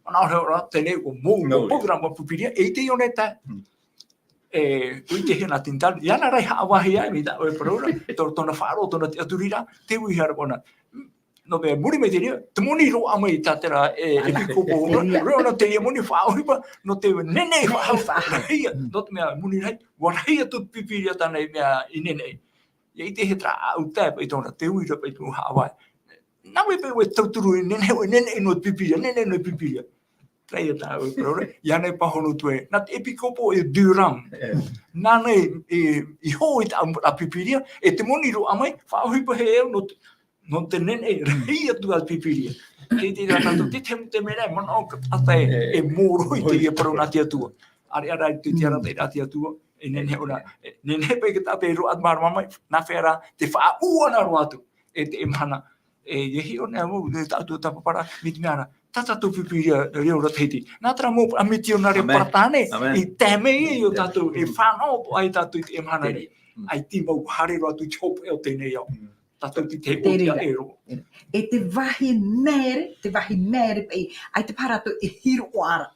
Ana ʻaore rā, teie nei, ʻua mou, ʻua mou terā mau Pīpīria, e ʻite ʻōna e tae. E, ʻua ʻitehia nā Tyndale, iāna rā i haʻavāhi ai, mai tā ʻoe e parau ra, tō, tōna faʻaroʻo, tōna tiʻaturiraʻa, tē ui hia ra ʻōna. Nō te mea, muri mai te reira, te moni roaʻa mai tā terā, e, ʻepikōpo ʻōna, rave ʻōna teie moni faʻaʻohipa, nō te nehenehe faʻahou, faʻahou. Rahia, nō te mea moni rahi, ʻua rahi atu te Pīpīria tāna i mea i nehenehe. ʻIa ʻitehia terā ʻāʻau tae paʻi tōna, tē ui ra paʻi te mau haʻavāhi. Nā vai paʻi ʻoe e tauturu e nehenehe, ʻoe e nehenehe noa te Pīpīria, nehenehe noa te Pīpīria. Terā ia tā ʻoe e parau ra, iāna e pāhono atu ai. Nā te ʻepikōpo e Durham. Nāna i, i, i hoʻo i te ʻāmuiraʻa Pīpīria, e te moni roaʻa mai, faʻaʻohipahia e au nō te, nō te nehenehe, rahi atu ā te Pīpīria. Te, te, tā tātou, te, te, te mea rā, manaʻo ka taʻata e, e mōrohi i teie parau nā te Atua. ʻAreʻa rā i te, te arataʻiraʻa a te Atua, e nehenehe ʻōna, e nehenehe paʻi ka taʻata e roaʻa te māramarama mai, nā hea rā, te faʻaʻū ʻana roa atu, e te, e mahana, e, e hiʻo nei au, e tātou tāpapa ra, mai te mea ra, tā tātou Pīpīria, reo ra Tahiti. Nā terā mau, a, mitionare Paratāne, i tae mai ai iō tātou, e fānaʻo atoʻa ai tātou i te mahana nei. ʻAita mau haere roa atu i te hopeʻa o teie nei ao. Tātou te, te ʻōtia e roa. E te vāhi māere, te vāhi māere paʻi, ʻaita paha rātou e hiroʻa ra.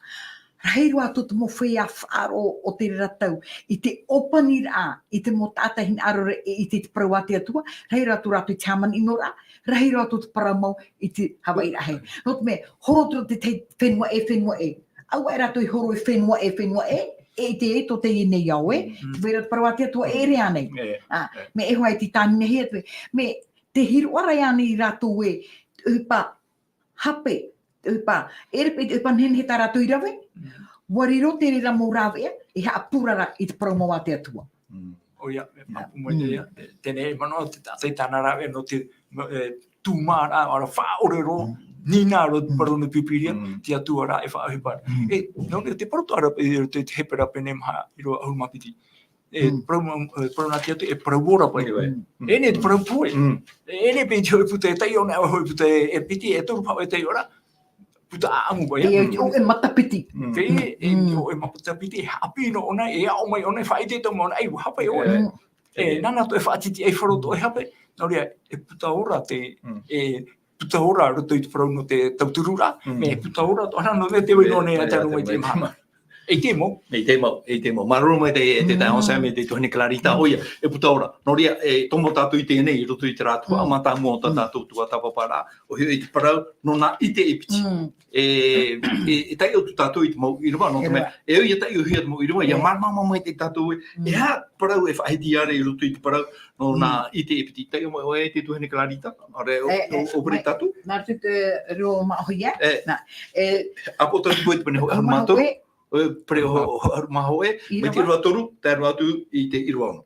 Rahi roa atu te mau feiā faʻaroʻo o te reira tau, i te ʻōpaniraʻa, i te mau taʻata hinaʻaro ra e ʻite i te parau a te Atua, rahi roa atu rātou i te hāmani ʻino ra, rahi roa atu te parau mau i te Havaiʻi rahi. Nō te mea, horo atu te, te fenua ʻē, fenua ʻē. ʻAuaʻe rātou i horo e fenua ʻē, fenua ʻē, e ʻite ai tō teie nei ao ē, te vai ra te parau a te Atua e ʻere ānei. Mea e hoa e te tāninahia, te, mea te hiroʻa ra ānei rātou ē, te ʻohipa hape, te ʻohipa, ʻere paʻi te ʻohipa nehenehe tā rātou i rave, ʻua riro te reira mau rāveʻa, e haʻapurara i te parau mau a te Atua. ʻOia, e pāpū mai teie, teie nei e manaʻo te taʻata i tāna rāveʻa nō te, e, tūmā ra, ʻaore rā faʻaʻore roa, nīnā roa te parau nō te Pīpīria, te Atua rā e faʻaʻohipa. E, nō reira te parau atoʻa ra, e, te, te Hepera pene maha, ʻīrava ʻahuru mā piti. E, parau, e, parau nā te Atua, e parau ora paʻi. E nei te parau pūai. E nei paʻi te hōʻē puta e taiʻo nei, hōʻē puta e, e piti, e toru paha e taiʻo ra. Puta ʻāʻamu paʻi. E, e, e matapiti. Te, e, e, e matapiti, e haʻapiʻi noa ʻōna, e aʻo mai ʻōna, e faʻaʻite atoʻa mai ʻōna, ʻei, ʻua hape ʻoe. E, nāna atoʻa e faʻatitiʻaifaro atoʻa e hape. Nō reira, e puta ora te, e, puta ora roto i te parau nō te tauturu ra, mea e puta ora atoʻa ra nō te, te vai noa nei e tae roa mai te mahana. ʻEʻita mau. ʻEʻita mau, ʻeʻita mau. Māuruuru maitaʻi e te taeaʻe Anselme, e te tuahine Clarita, ʻoia, e puta ora. Nō reira, e tomo tātou i teie nei, i roto i te rā tuhaʻa mātāmua o tā tātou tuatāpaparaʻa, ʻoia hoʻi te parau, nō nā ʻite e piti. E, e, e taiʻo atu tātou i te mau ʻīrava, nō te mea, e au ʻia taiʻohia te mau ʻīrava, ʻia māramarama maitaʻi tātou ē, e aha te parau e faʻahiti ra i roto i te parau, nō nā ʻite e piti. Taiʻo mai ʻoe, e te tuahine Clarita, ʻaore, ʻo, ʻo, ʻo Pere tātou? Nā roto i te reo māʻohi, ē? Nā, e, ʻāpoʻo tātou i te pene hōʻē ʻahuru mā toru, e, pere hō-, hōʻē ʻahuru mā hōʻē, mai te ʻīrava toru, tae roa atu i te ʻīrava ono.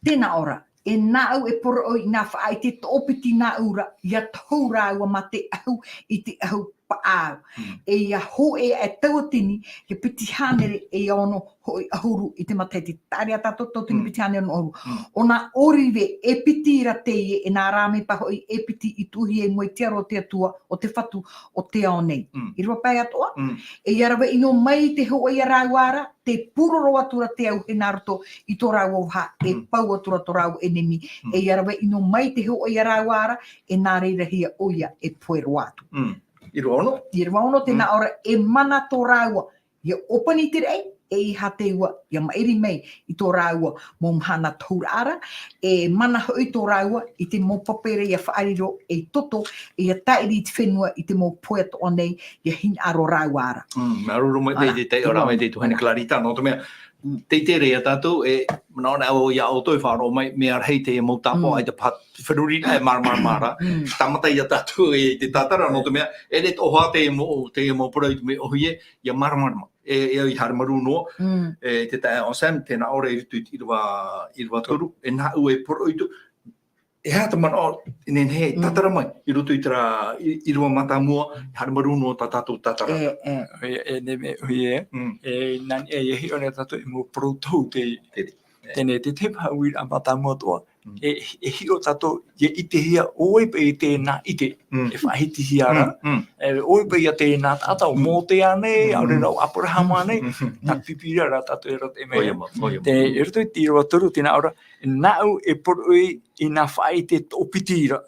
Tēnā ora, e nāʻu e poroʻi i nā faʻaʻite toʻopiti nāʻu ra, ʻia tohu rāua mā te ʻahu i te ʻahu paʻau. E ʻia hōʻē e tauatini, he piti hānere e ʻia ono hōʻē ʻahuru i te matahiti. Tāʻiri ā tātou tauatini piti hānere ono ʻahuru. ʻO nā ʻōrive e piti ra teie, e nā rāmepa hoʻi e piti i tuʻuhia i mua i te aro o te Atua, o te Fatu o te ao nei. ʻĪrava pae atoʻa, e ʻia rave ʻino mai te hōʻē ia rāua ra, tē pūroro atu ra te auahi nā roto i tō rāua vaha, e pau atu ra tō rāua ʻenemi. E ʻia rave ʻino mai te hōʻē ia rāua ra, e nā reira hia ʻoia e pohe roa atu. ʻĪrava ono? ʻĪrava ono, tēnā ora, e mana tō rāua ʻia ʻōpani i te raʻi, e ʻeiaha te ua ʻia maʻiri mai i tō rāua mau mahana tohuraʻa ra, e mana hoʻi tō rāua i te mau pape ra ʻia faʻariro ei toto, e ʻia tāʻiri i te fenua i te mau pohe atoʻa nei, ʻia hinaʻaro rāua ra. Māuruuru maitaʻi i te taiʻo rā mai te tuahine Clarita, nō te mea, teitei ra ia tātou, e, manaʻo anaʻe au ia ʻoutou e faʻaroʻo mai, mea rahi teie mau tāpaʻo, ʻaita paha te feruriraʻa e māramarama ra, tāmata ia tātou e te tātara, nō te mea, e ʻere toʻohā teie mau, teie mau parau i te mea ʻōhie, ʻia māramarama. E, e au i haere marū noa, e, te taeaʻe Anselme, tēnā ora i roto i te ʻīrava, ʻīrava toru, e nāʻu e poroʻi atu, e aha te manaʻo, e nehenehe e tātara mai, i roto i terā, i, ʻīrava mātāmua, haere marū noa tā tātou tātara. E, e. E, e, nehenehe, ʻoia, e, nā niʻa e hiʻo nei tātou e mau parau tohu te, teie, te tahi paha uiraʻa mātāmua atoʻa, e, e hiʻo tātou, ʻia ʻitehia ʻoia paʻi tēnā ʻite, e faʻahitihia ra, e, ʻoia paʻi ia tēnā taʻata ʻo Mōte ānei, ʻaore rā ʻo Aperahama ānei, nā te Pīpīria rā tātou e arataʻi mai. ʻOia mau, ʻoia mau. Te, i roto i te ʻīrava toru, tēnā ora, nāʻu e poroʻi i nā faʻaʻite toʻopiti ra,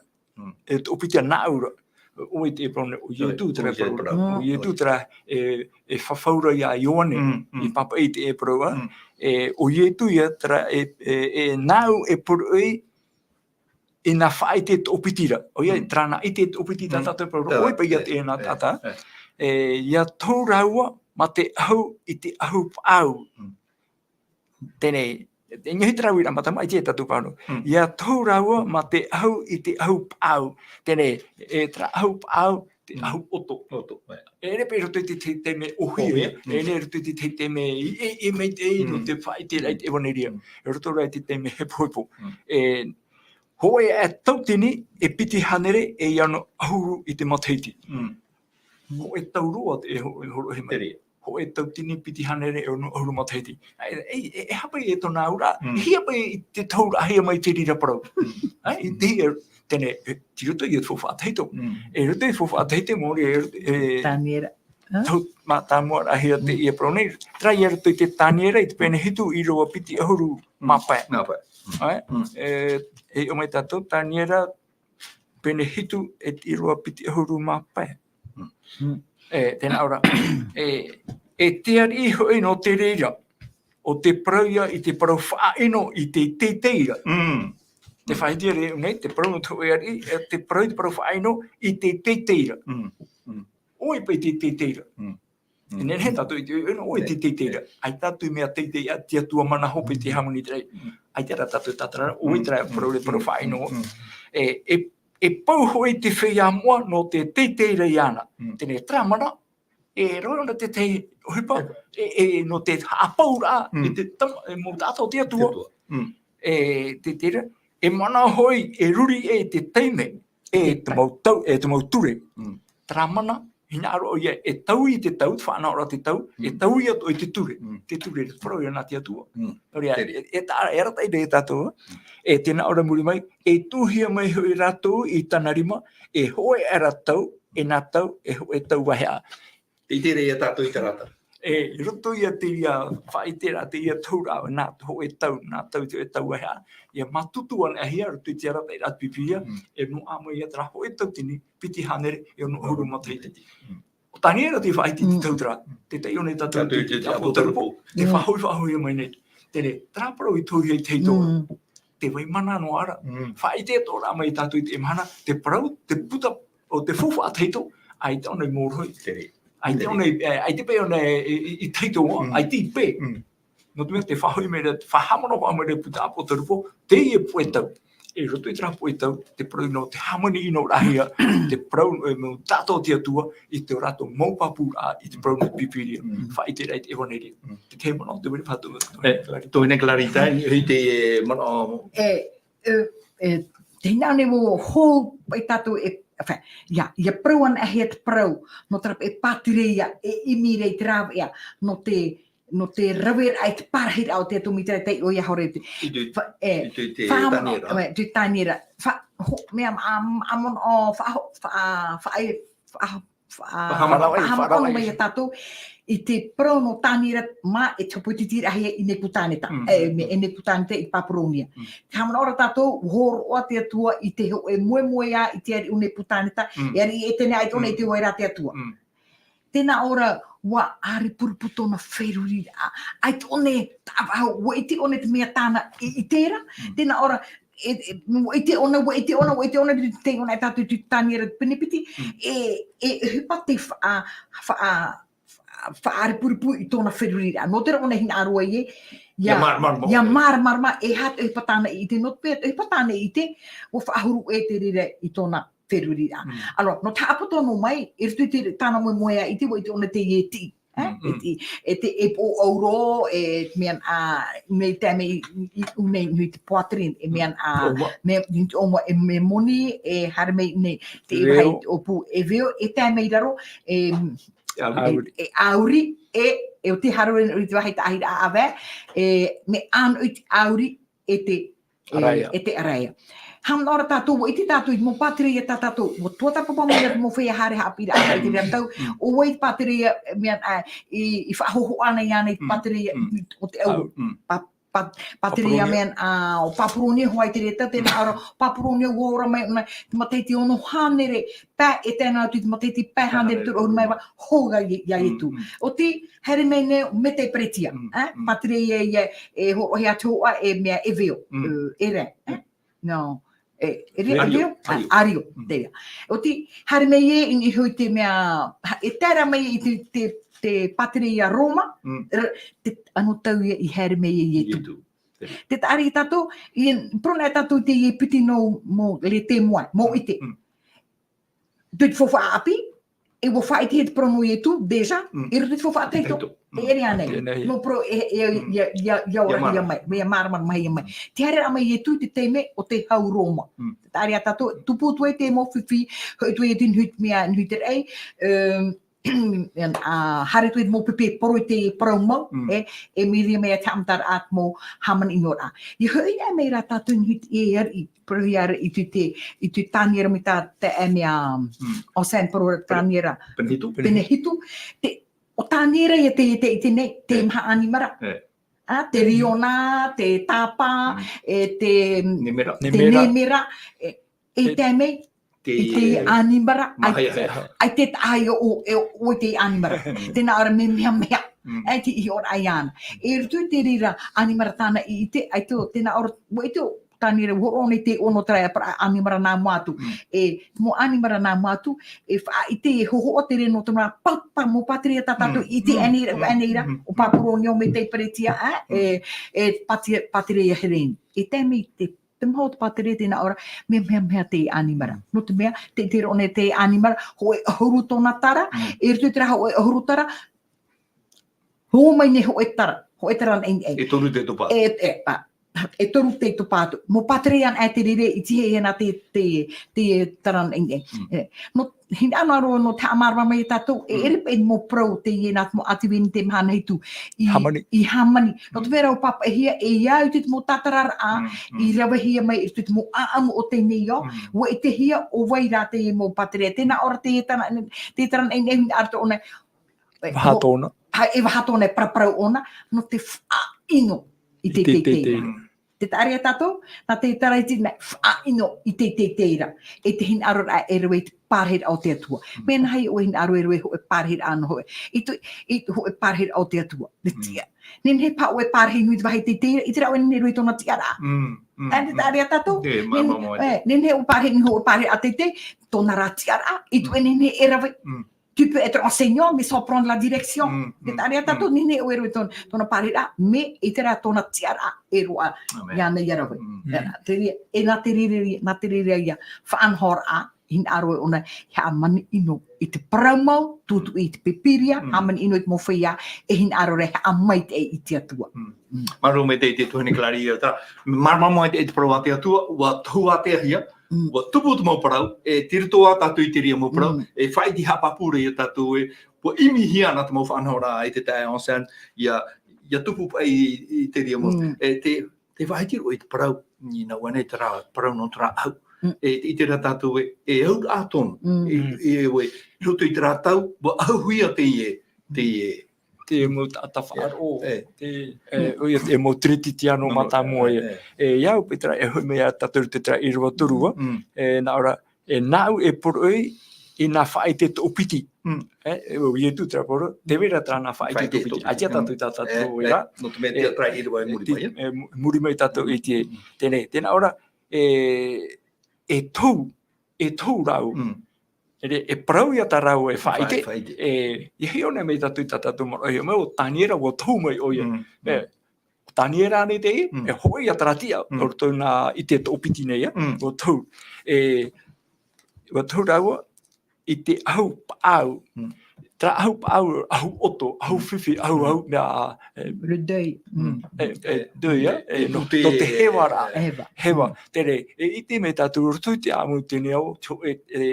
e toʻopiti nāʻu ra. ʻOia te parau nei, ʻo Ietu terā e parau ra. ʻO Ietu terā e, e fafau ra ia Ioane, i pāpaʻi i te parau ra. E, ʻo Ietu ia terā e, e, e nāʻu e poroʻi i nā faʻaʻite toʻopiti ra. ʻOia, terā nā ʻite toʻopiti tā tātou e parau ra. ʻOia paʻi ia tēnā taʻata. E, ʻia tohu rāua mā te ʻahu i te ʻahu paʻau. Teie nei, e nehenehe terā uiraʻa mātāmua, ʻaita e tātou parau. ʻIa tohu rāua mā te ʻahu i te ʻahu paʻau. Teie nei, e terā ʻahu paʻau, te ʻahu ʻoto. ʻOto, ʻē. E ʻere paʻi i roto i te, te, te mea ʻōhie, e ʻere i roto i te, te, te mea i, i, i maitaʻi nō te faʻaʻiteraʻa i te ʻevanelia. I roto rā i te, te mea hepohepo. E, hōʻē e tauatini, e piti hānere, e ʻia ono ʻahuru i te matahiti. Hōʻē tau roa te, e hō-, e hōroʻahia mai. Hōʻē tauatini piti hānere e ono ʻahuru matahiti. E, e, e, e aha paʻi e tōna auraʻa, e hia paʻi te tauraʻahia mai te reira parau. ʻAe, i te, e, teie nei, e, i roto i te faufaʻa tahito. E roto i te faufaʻa tahito, mō reira, e, Taniera. Tau, mātāmua rahi teie parau nei. Terā i roto i te Taniera, i te pene hitu ʻīrava piti ʻahuru mā pae. Mā pae. ʻAe, e, e hiʻo mai tātou, Taniera, pene hitu e te ʻīrava piti ʻahuru mā pae. E, tēnā ora. E, e te ariʻi hoʻi nō te reira, ʻo te parau ia i te parau faʻaʻino i te teitei ra. Te faʻaʻite ra nei, te parau nō te hōʻē ariʻi, e te parau i te parau faʻaʻino i te teitei ra. ʻOia paʻi te teitei ra. E nehenehe tātou i te, e, e, ʻoia te teitei ra. ʻAita atu mea teitei a te Atua mana hope te hāmani i te raʻi. ʻAita rā tātou tātara, ʻoia terā parau, parau faʻaʻino. E, e, e pau hoʻi te feiā moʻa nō te teitei ra iāna. Teie nei terā mana, e rave ana te tahi ʻohipa, e, e, nō te haʻapauraʻa, e te tama, e mau taʻata o te Atua. E, te, te ra, e mana hoʻi, e ruri e te taime, e te mau tau, e te mau ture. Terā mana, hinaʻaro ʻoia, e taui te tau, te faʻanahoraʻa te tau, e taui atoʻa i te ture. Te ture, te parau ia nā te Atua. Nō reira, e, e ta-, e arataʻi ra ia tātou, e tēnā ora muri mai, e tuʻuhia mai hoʻi rātou i tāna rima, e hōʻē aʻera tau, e nā tau, e hōʻē tau vaheʻa. Tei te reira tātou i te rata. E, i roto ia teie faʻaʻiteraʻa, teie tauraʻa, nā hōʻē tau, nā tau i te hōʻē tau vaheʻa, ʻia mātutu anaʻe hia, roto i te arataʻiraʻa Pīpīria, e noaʻa mai ia terā hōʻē tauatini, piti hānere, e ono ʻahuru matahiti. ʻO Taniera te faʻaʻite i te tautara, te taiʻo nei tātou te ʻāpōtarupo, te faʻahoʻi, faʻahoʻi mai nei. Terā, terā parau i tohu i te tahito, te vai mana noa ra. Faʻaʻite atoʻa ra mai tātou i te mahana, te parau, te puta, ʻo te faufaʻa tahito, ʻaita ʻōna i mōrohi. ʻAita ʻōna i, ʻaita paʻi ʻōna i, i, i tahito, ʻaita i pē. Nō te mea, te faʻahoʻi mai ra, faʻahaʻamanaʻo mai ra puta ʻāpōtarupo, teie puʻe tau. I roto i terā puʻe tau, te parau nō te hāmani ʻino rahi, te parau, e, mō tātou te Atua, i te rātou mau pāpūraʻa, i te parau nō te Pīpīria, faʻaʻite ra i te ʻEvaneria. Te tahi manaʻo, te vai ra fatu. E, tō ʻoe nei Clarita, i te, e, manaʻo. E, e, e, te hinaʻaro nei ʻua hou, e tātou e, enfin, ia, ia parau ana e te parau, nō terā e pātireia, e ʻimi ra i te rāveʻa, nō te, nō te rave ra i te pārahiraʻa o te Atua mai te tahi ʻoia hore te. I te, fa-, e, i te, te fa-, Taniera. E, te Taniera. Fa-, ho-, mea, am-, am-, o, fa-, ho-, fa-, fa-, e, fa-, ho-, fa-, Faʻahaʻamanaʻo, faʻahaʻamanaʻo mai ia tātou, i te parau nō Taniera mā e te hopoiʻa tītī rahi i Nepukaneta. E, me, e Nepukaneta i Papuronia. Te haʻamanaʻo ra tātou, hōroʻa te Atua i te hōʻē moemoeā i te ariʻi o Nepukaneta, e ariʻi e teie nei ʻaita ʻōna i te vai ra te Atua. Tēnā ʻōna, ʻua ʻārepurepu tōna feruriraʻa. ʻAita ʻōna, tā, ʻua ʻite ʻōna te mea tāna i, i terā. Tēnā ʻōna, e, e, ʻua ʻite ʻōna, ʻua ʻite ʻōna, ʻua ʻite ʻōna, te ʻōna e tātou te Taniera pene piti. E, e, e ʻohipa te faʻa-, faʻa-, faʻaʻārepurepu i tōna feruriraʻa. Nō terā ʻōna hinaʻaro ai ē, ia, ia māramarama, ia māramarama, e aha te ʻohipa tāna i ʻite, nō te mea, ʻohipa tāna i ʻite, ʻua faʻahuru ʻē te reira i tōna feruriraʻa. Alors, nō te haʻapoto noa mai, i roto i te tāna moemoeā i te vai i te ʻōna teie tiʻi. E, e te, e te, e pō auro, e mea, a, mea i tae mai i, i, i ʻō nei, i te poitrine, e mea, a, mea, i te ʻōmua, e mea moni, e haere mai nei, te veo. E vahi ʻōpū, e veo, e tae mai i raro, e, e, e ʻauri, e, e ʻo te haro i te vahi tāʻahiraʻa ʻāvae, e, mea ʻānoʻi te ʻauri, e te, e, ʻaraia. E te ʻaraia. Haʻamanaʻo ra tātou, ʻua ʻite tātou, i te mau pātireia tā tātou, ʻua tuatāpapa mai ra te mau feiā haere haʻapiʻiraʻa i te reira tau, ʻo vai te pātireia, mea, a, i, i faʻahōhoʻa ana iāna i te pātireia, o te au, pā-, pā-, pātireia mea, a, o Papuronia hoʻi te reira tau, tēnā ʻōna, Papuronia ʻua ora mai, ʻōna, te matahiti ono hānere, pae, e tae noa atu i te matahiti pae hānere toru ʻahuru mā iva, hou ia, ia Ietu. ʻOti, haere mai nei Meda Peretia, e, pātireia ia, e hōroʻahia atu hoʻi e mea e veo, e, e rē, e? No, e, e rē, e veo? Ario, ario. Teie. ʻOti, haere mai ē, i niʻa hoʻi te mea, ha-, e tae ra mai i te, te, te pātireia Roma, r-, te, anō tau ia i haere mai ē Ietu. Ietu. Te taʻari tātou, i, parau nei tātou teie piti nō, mau le témoin, mau ʻite. Tō te faufaʻa ʻāpī, e ʻua faʻaʻitehia te parau nō Ietu, déjà, i roto i te faufaʻa tahito. Tahito. E ʻere ānei. Nō parau, e, e, ia, ia, ia orahia mai, ia māramarama mai. Te haereraʻa mai Ietu i te taime o te hau Roma. Te taʻari a tātou, tupu atu ai te mau fifi, hoʻi atu ai te nuhi, mea, nuhi te raʻi, e, a, haere atu ai te mau pepe poro i te parau mau, e, e mīria mai te haʻamataraʻa te mau hāmani ʻino ra. Ia hoʻi anaʻe mai rā tātou nuhi te, e, ariʻi, Parauhia ra i te, i te Taniera mai tā, tā, e, mea, Ancien Parole Taniera. Pene hitu, pene hitu. Te, ʻo Taniera ia te, te, i teie nei, te maha ʻanimara. A, te riona, te tapa, e te, te nemera, e, e te mea, i te ʻanimara, ʻaita, ʻaita e taʻahi ʻo, e, ʻo te ʻanimara. Tēnā ʻōna mea, mea, mea. ʻAita i ʻō ra iāna. E roto i te reira ʻanimara tāna i ʻite, ʻaita tēnā ʻōna, ʻua ʻite ʻo Taniera, ʻua hōroʻa nei te ono terā e parau ʻanimara nā mua atu. E, mau ʻanimara nā mua atu, e faʻaʻite, e hōhoʻa te reira nō te mea pāpū, mau pātireia tā tātou i ʻite aʻe nei ra, aʻe nei ra, ʻo Papuronia, ʻo Meda Peretia, ā, e, e pāti-, pātireia Helene. E tae mai te, te maha o te pātireia tēnā ʻōna, mea, mea, mea te ʻanimara. Nō te mea, te, te roʻo nei te ʻanimara, hōʻē ʻahuru tōna tara, e roto i terā hōʻē ʻahuru tara, Hō mai nei hōʻē tara, hōʻē tara naʻinaʻi. E toru tei topa. E, e, a, e toru tei topa atu. Mau pātireia anaʻe te reira i tīaʻi ana te, te, te tara naʻinaʻi. E, nō, hinaʻaro nō te haʻamārama mai ia tātou, e ʻere paʻi mau parau teie nā te mau ʻātivini te mahana hitu. I hāmani. I hāmani. Nō te mea rā ʻua pāpaʻihia, e ia au te mau tātararaʻa, i ravehia mai i te mau ʻāʻamu o teie ao, ʻua ʻitehia ʻo vai rā teie mau pātireia. Tēnā ʻōna te tara, te tara naʻinaʻi, hinaʻaro tōna, E, vaha tōna. Ha, e vaha tōna, e paraparau ʻōna, nō te faʻaʻino i te teitei. I te teitei. Mm. Te taʻareʻa tātou, nā te taraiti, nā faʻaʻino i te, te, te ira, e te hinaʻaro ra e rave i te pārahiraʻa o te Atua. Mea nā hea ʻoe hinaʻaro e rave hōʻē pārahiraʻa nō hōʻē, i te, i te hōʻē pārahiraʻa o te Atua. Te tiʻa. Nehenehe paha ʻoe pārahi nui te vāhi teitei ra, i te reira ʻoe nehenehe e rave tōna tiʻaraʻa. Ā, te taʻareʻa tātou, nehenehe, e, nehenehe ʻoe pārahi nui hōʻē pārahiraʻa teitei, tōna rā tiʻaraʻa, i te ʻoe nehenehe e rave. Tu peux être enseignant, mais sans prendre la direction. Te taʻareʻa tātou, nehenehe ʻoe e rave tōna, tōna pārahiraʻa, mais i te reira tōna tiʻaraʻa e roaʻa iāna ia rave. Te reira, e nā te reira, nā te reira ia faʻanahoraʻa, hinaʻaro ʻōna, e haʻamanaʻo i te parau mau, tūtuʻi i te Pīpīria, haʻamanaʻo i te mau feiā, e hinaʻaro ra e haʻamaitaʻi i te Atua. Māuruuru maitaʻi te tuahine Clary, ā, tā, māuruuru maitaʻi te parau a te Atua, ʻua tohu ātea hia, ʻua tupu te mau parau, e tei roto ā tātou i te reira mau parau, e faʻaʻite haʻapāpū ra ia tātou ē, ʻua ʻimihia ana te mau faʻanahoraʻa e te taeaʻe Anselme, ʻia, ʻia tupu paʻi i, i te reira mau, e te, te vāhi tiro i te parau, i nā ʻō nei terā parau nō terā ʻahu. E, i terā tātou ē, e auraʻa tonu, e, e, e, e, roto i terā tau, ʻua ʻahuhia teie, teie, te mau taʻata faʻaroʻo, e, te, e, ʻoia, te mau Teretitiano mātāmua ia. E, e au, paʻi terā, e hoʻi mai ia tātou i te terā ʻīrava toru ā, e, nā ʻō ra, e, nāʻu e poroʻi i nā faʻaʻite toʻopiti. E, e, ʻo Ietu terā poro, tē vai ra terā nā faʻaʻite toʻopiti. ʻAita tātou i tā tātou ē rā. Nō te mea, e, terā ʻīrava e muri mai, e, mu-, muri mai tātou i te, teie, tē nā ʻō ra, e, e tohu, e tohu rāua. E, e parau ia tā rāua e faʻaʻite, e, ʻia hiʻo nei mai tātou i tā tātou manaʻo, e, mai ʻo Taniera, ʻua tohu mai ʻoia. E, ʻo Taniera nei te, e, hōʻē ia terā tiʻa, o roto i nā ʻite toʻopiti nei, e, ʻua tohu. E, ʻua tohu rāua i te ʻahu paʻau. Terā ʻahu paʻau, ʻahu ʻoto, ʻahu fifi, ʻahu, ʻahu, mea, e, le deuil. E, e, deuil, e, e, nō, nō te heva ra. Heva. Heva. Te reira, e ʻite mai tātou roto i te ʻāʻamu teneao, e, e,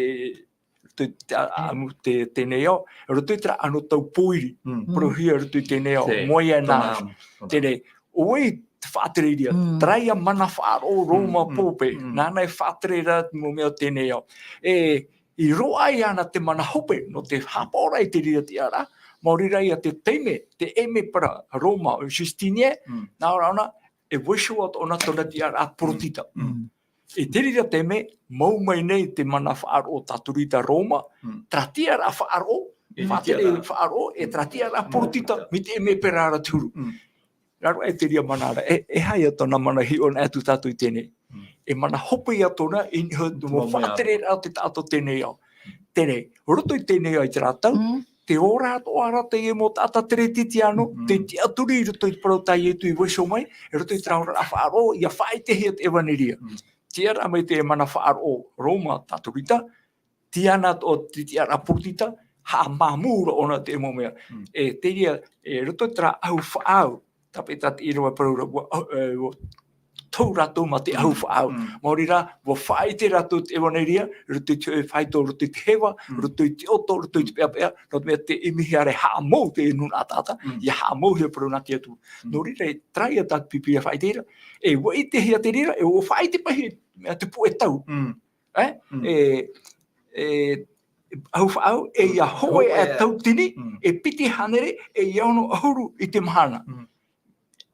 te, te ʻāʻamu te, teneao, roto i terā anotau pōiri, parauhia roto i teneao, Moyen Âge. Te reira, ʻo vai te faʻatereraʻa, terā ia mana faʻaroʻo Roma pōpē, nāna e faʻaterera te mau mea o teneao. E, i roaʻa iāna te mana hope, nō te haʻapaʻoraʻa i te reira tiʻaraʻa, maori rā ia te taime, te ʻēmepera Roma, Justinien, nā ʻō ra ʻōna, e vaiiho atoʻa na tōna tiʻaraʻa porotita. I te reira taime, mau mai nei te mana faʻaroʻo tatorita Roma, terā tiʻaraʻa faʻaroʻo, faʻatere faʻaroʻo, e terā tiʻaraʻa porotita, mai te ʻēmepera ra te huru. Raro e te reira mana ra, e, e aha ia tōna mana hiʻo anaʻe atu tātou i teie nei. E mana hope ia tōna, i niʻa i te mau faʻatereraʻa o te taʻata o teie nei ao. Teie nei, roto i teie nei ao i terā tau, te ora atoʻa ra teie mau taʻata Teretitiano, te tiʻaturi i roto i te parau tā Ietu i vaiiho mai, i roto i terā oraraʻa faʻaroʻo, ʻia faʻaʻitehia te ʻevaneria. Tiʻa ra mai te mana faʻaroʻo Roma tatorita, tiʻa na atoʻa te tiʻaraʻa porotita, haʻamāmū ra ʻōna te mau mea. E te reira, e roto i terā ʻahu faʻaau, tāpeʻa te ʻīrava parau ra, ʻua, e, ʻua tohu rātou mā te ʻahu faʻaau. Maori rā, ʻua faʻaʻite rātou te ʻevaneria, roto i te hōʻē faito, roto i te heva, roto i te ʻoto, roto i te peʻapeʻa, nō te mea tē ʻimihia ra e haʻamou te nūnaʻa taʻata, ʻia haʻamouhia parau nā te Atua. Nō reira, e terā ia tā te Pīpīria faʻaʻite ra, e ʻua ʻitehia te reira, e ʻua faʻaʻite paʻi, mea te puʻe tau. E, e, e, ʻahu faʻaau, e ʻia hōʻē aʻe tautini, e piti hānere, e ʻia ono ʻahuru i te mahana.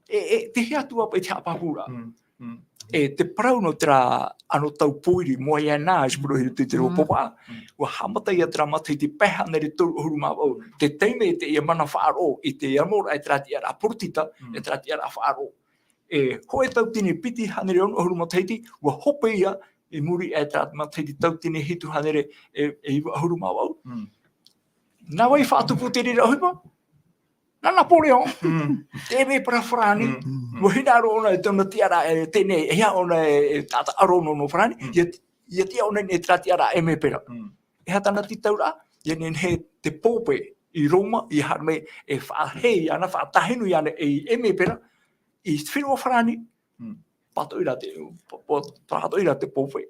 E, e, tē hea atu ā paʻi te haʻapāpūraʻa. E, te parau nō terā anotau pōiri, Moyen Âge, parauhia i te Rōpapaʻa, ʻua haʻamata ia terā matahiti pae hānere toru ʻahuru mā vaʻu. Te taime teie mana faʻaroʻo, i te amoraʻa e terā tiʻaraʻa porotita, e terā tiʻaraʻa faʻaroʻo. E, hōʻē tautini piti hānere ono ʻahuru matahiti, ʻua hope ia, i muri aʻe terā matahiti tautini hitu hānere e, e iva ʻahuru mā vaʻu. Nā vai faʻatupu te reira ʻohipa? Nā Napoléon. Te ʻēmepera Farāni. ʻUa hinaʻaro ʻōna i tōna tiʻaraʻa, e, teie nei, e aha ʻōna e, e taʻata ʻaro noa nō Farāni. ʻIa, ʻia tiʻa ʻōna i terā tiʻaraʻa ʻēmepera. E aha tāna tītauraʻa? ʻIa nehenehe te pōpē i Roma, ʻia haere mai e faʻahē iāna, faʻatāhinu iāna ei ʻēmepera, i te fenua Farāni, pātoʻi rā te, pā-, pā-, pātoʻi rā te pōpē,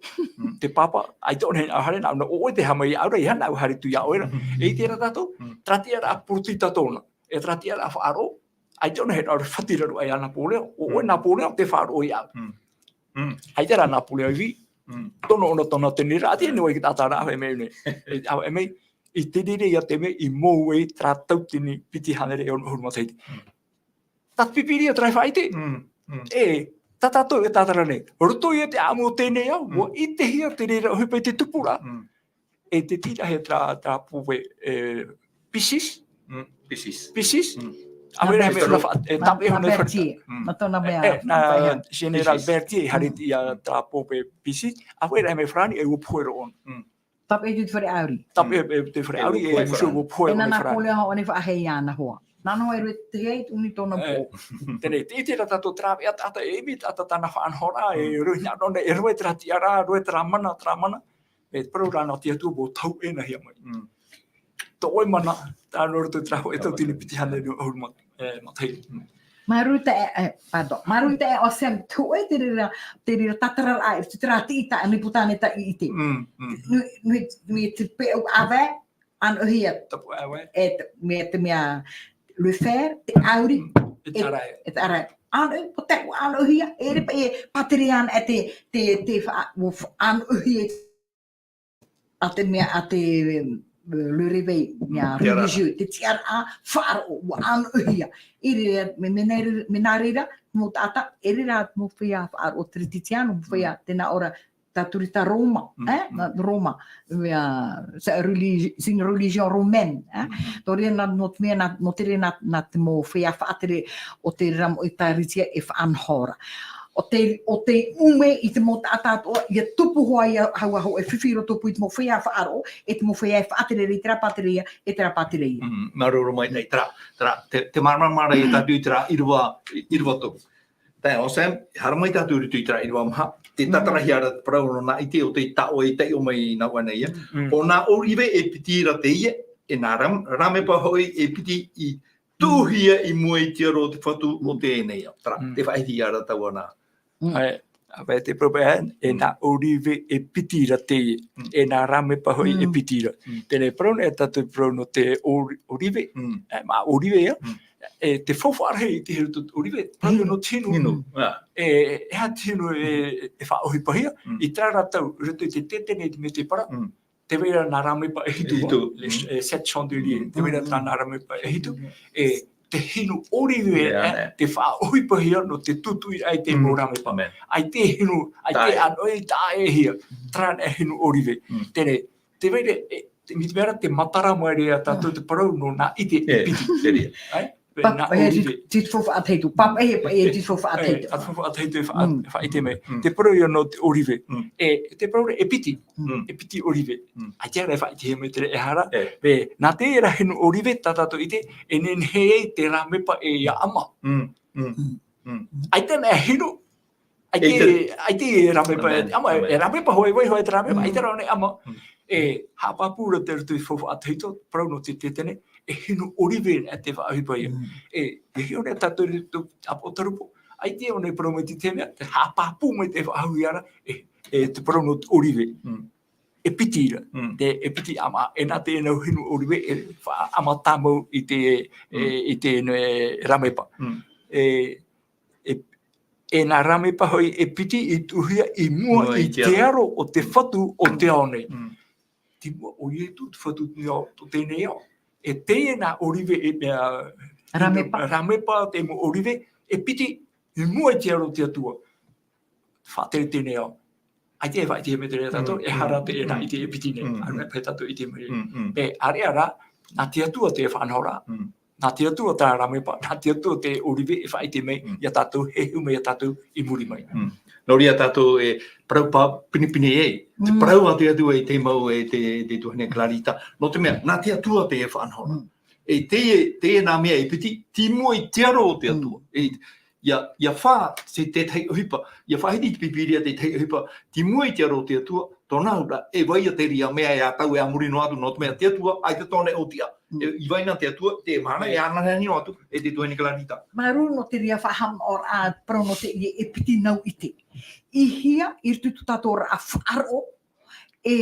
te pāpā, ʻaita ʻōna e haere, nā, nā, ʻo ʻoe tē haere mai iāʻu ra, ʻeiaha nāʻu e haere atu iā ʻoe ra. E ʻite ra tātou, terā tiʻaraʻa porotita tōna, e terā tiʻaraʻa faʻaroʻo, ʻaita ʻōna e haere ʻore fati ra roa iā Napoléon, ʻo ʻoe Napoléon tē faʻaroʻo iāʻu. ʻAita rā Napoléon ʻivi, tono ʻōna tōna teneraʻa, ʻati ʻōna i te taʻata ra, ʻave mai nei. E, ʻave mai, i te reira ia te mea, i mou ai terā tautini piti hānere e ono ʻahuru matahiti. Tā te Pīpīria terā e faʻaʻite. E, tā tātou e tātara nei. Roto i te ʻāʻamu o teie nei ao, ʻua ʻitehia te reira ʻohipa i te tupuraʻa. E te tīrahia terā, terā pōpē, e, Pisces. Pisces. Pisces. ʻAore rā mea Berthier. Fa-, e, tāpeʻa iho nei Berthier. Nā tōna mea. E, nā Général Berthier, haere ia terā pōpē Pisces. ʻAore rā mea farāni, e ʻua pohe roa. Tāpeʻa i te fare ʻauri. Tāpeʻa i te fare ʻauri, e, ʻua pohe roa. E nā Napoléon hoʻi nei faʻahei ana hoʻi. Nā noa e rua te hei, uni tōna pō. Teie, te ʻite ra tātou terā mea taʻata, e ʻimi taʻata tāna faʻanahoraʻa, e rua hia nō nei, e rua terā tiʻaraʻa, rua terā mana, terā mana. E parau ra nā te Atua ʻua tauenahia mai. Tō ʻoe mana, tā nō roto terā hōʻē tauatini piti hānere nō ʻahuru mā-, e, matahiru. Māuruuru taeaʻe, e, pardon, māuruuru taeaʻe ʻo Sam, tō ʻoe te reira, te reira tātararaʻa, e, te terā tiʻi tā, nei pū tāne tā i ʻite. Nui, nui, nui te peu ʻāvae, ʻānoʻihia. Tapu ʻāvae. E te, mea, te mea, le fer, te ʻauri, e te ʻārai. E te ʻārai. ʻĀnoʻi, pō te, ʻānoʻihia, e re pa, e pātereana, e te, te, te fa-, ʻo fa-, ʻānoʻihia, a te mea, a te, e, le réveil, mea religieux, te tiʻaraʻa faʻaroʻo, ʻua ʻānoʻihia. I reira, me, me nā re-, me nā reira, mau taʻata, e reira mau feiā faʻaroʻo teretitiano, mau feiā, tēnā ʻō ra, tā Turita Roma, e? Nā Roma, mea, c'est reli-, c'est une religion romaine, e? Tō reira nā, nō te mea, nā, nō te reira nā, nā te mau feiā faʻatere o te ramo ʻĒkālesia e faʻanaho ra. ʻO te, ʻo te ʻume i te mau taʻata atoʻa, ʻia tupu hoʻi ia, hau, hau, e fifi roto pū i te mau feiā faʻaroʻo, e te mau feiā e faʻatere ra i terā pātereia, e terā pātereia. Māuruuru maitaʻi, terā, terā, te, te māramarama ra ia tātou i terā ʻīrava, ʻīrava toru. Taeaʻe ʻo Sam, haere mai tātou i roto i terā ʻīrava maha, tē tātarahia ra te parau nō nā ʻite ʻo tei taʻo e taiʻo mai nā ʻō nei ia. ʻO nā ʻōrive e piti ra teie, e nā ram-, rāmepa hoʻi e piti i tuʻuhia i mua i te aro o te Fatu o teie nei ao. Terā, tē faʻahiti ra tāua nā. ʻAe, ʻa vai te parau paʻi, e nā ʻōrive e piti ra teie, e nā rāmepa hoʻi e piti ra. Teie nei parau nei tātou parau nō te ʻōri-, ʻōrive, e, mā ʻōrive ia, e te faufaʻa rahi i te hinu ʻōrive, parau nō te hinu. Hinu, ā. E, e aha te hinu e, e faʻaʻohipahia, i terā ra tau, i roto i te Tetene i te Metepara, tē vai ra nā rāmepa e hitu, e, sept chandeliers, tē vai ra terā nā rāmepa e hitu, e te hinu ʻōrive, e, tē faʻaʻohipahia nō te tutuʻiraʻa i te mau rāmepa. ʻAita e hinu, ʻaita e ʻānoʻi, taʻa ʻē hia, terā nā hinu ʻōrive. Teie nei, tē vai ra, e, te, mai te mea ra tē matara mai ra ia tātou te parau nō nā ʻite e piti. ʻAe? Papa, e, te, te faufaʻa tahito. Papa, e, e, te faufaʻa tahito. E, te faufaʻa tahito e fa-, faʻaʻite mai. Te parau ia nō te ʻōrive. E, te parau ra e piti. E piti ʻōrive. ʻAita e faʻaʻitehia mai terā e aha ra. E, nā terā hinu ʻōrive tā tātou ʻite, e nehenehe ai te rāmepa e ʻia ʻama. ʻAita nā hinu, ʻaita, ʻaita e rāmepa, e ʻama, e rāmepa hoʻi, vai hoʻi te rāmepa, ʻaita rā nei ʻama. E, haʻapāpū ra te roto i faufaʻa tahito, parau nō te Tetene, e hinu ʻōrive nā te faʻaʻohipa ia. E, e hiʻo nei tātou i te ʻāpotarupo, ʻaita e ʻō nei parau mai te Tetene, te haʻapāpū mai te faʻaʻohipa ra, e, e te parau nō te ʻōrive. E piti ra. Te, e piti ʻama, e nā te nau hinu ʻōrive, e faʻaʻama tāmau i te, e, i te, e, rāmepa. E, e, e nā rāmepa hoʻi e piti i tuʻuhia i mua i te aro o te Fatu o te ao nei. Te mua o Ietu te Fatu o teie nei ao. E teie nā ʻōrive, e, e, rāmepa. Rāmepa te mau ʻōrive, e piti i mua i te aro o te Atua. Faʻatere teie nei ao. ʻAita e faʻaʻite mai terā tātou, e aha ra te, e nā ʻite e piti nei. ʻAore paʻi tātou ʻite mai. E, ʻaore rā, nā te Atua te faʻanahoraʻa. Nā te Atua terā rāmepa, nā te Atua te ʻōrive e faʻaʻite mai, ia tātou, e heheu mai ia tātou i muri mai. Nō reira tātou e parau pā-, pinepine ai. Te parau a te Atua i te mau e te, te tuahine Clarita. Nō te mea, nā te Atua te faʻanahoraʻa. E teie, teie nā mea e piti, te mua i te aro o te Atua. E, ia, ia fā, te, te tahi ʻohipa, ia faʻahiti te Pīpīria te tahi ʻohipa, te mua i te aro o te Atua, tōna auraʻa, e vai ia te reira mea e ʻatau e a muri noa atu, nō te mea te Atua, ʻaita tōna ʻōtiʻa. E, i vai na te Atua, te mahana, e ananahi noa atu, e te tuahine Clarita. Māuruuru nō te reira faʻahaʻamanaʻoraʻa, parau nō te, e, e piti nau ʻite. I hea, i roto i tō tātou oraraʻa faʻaroʻo, e,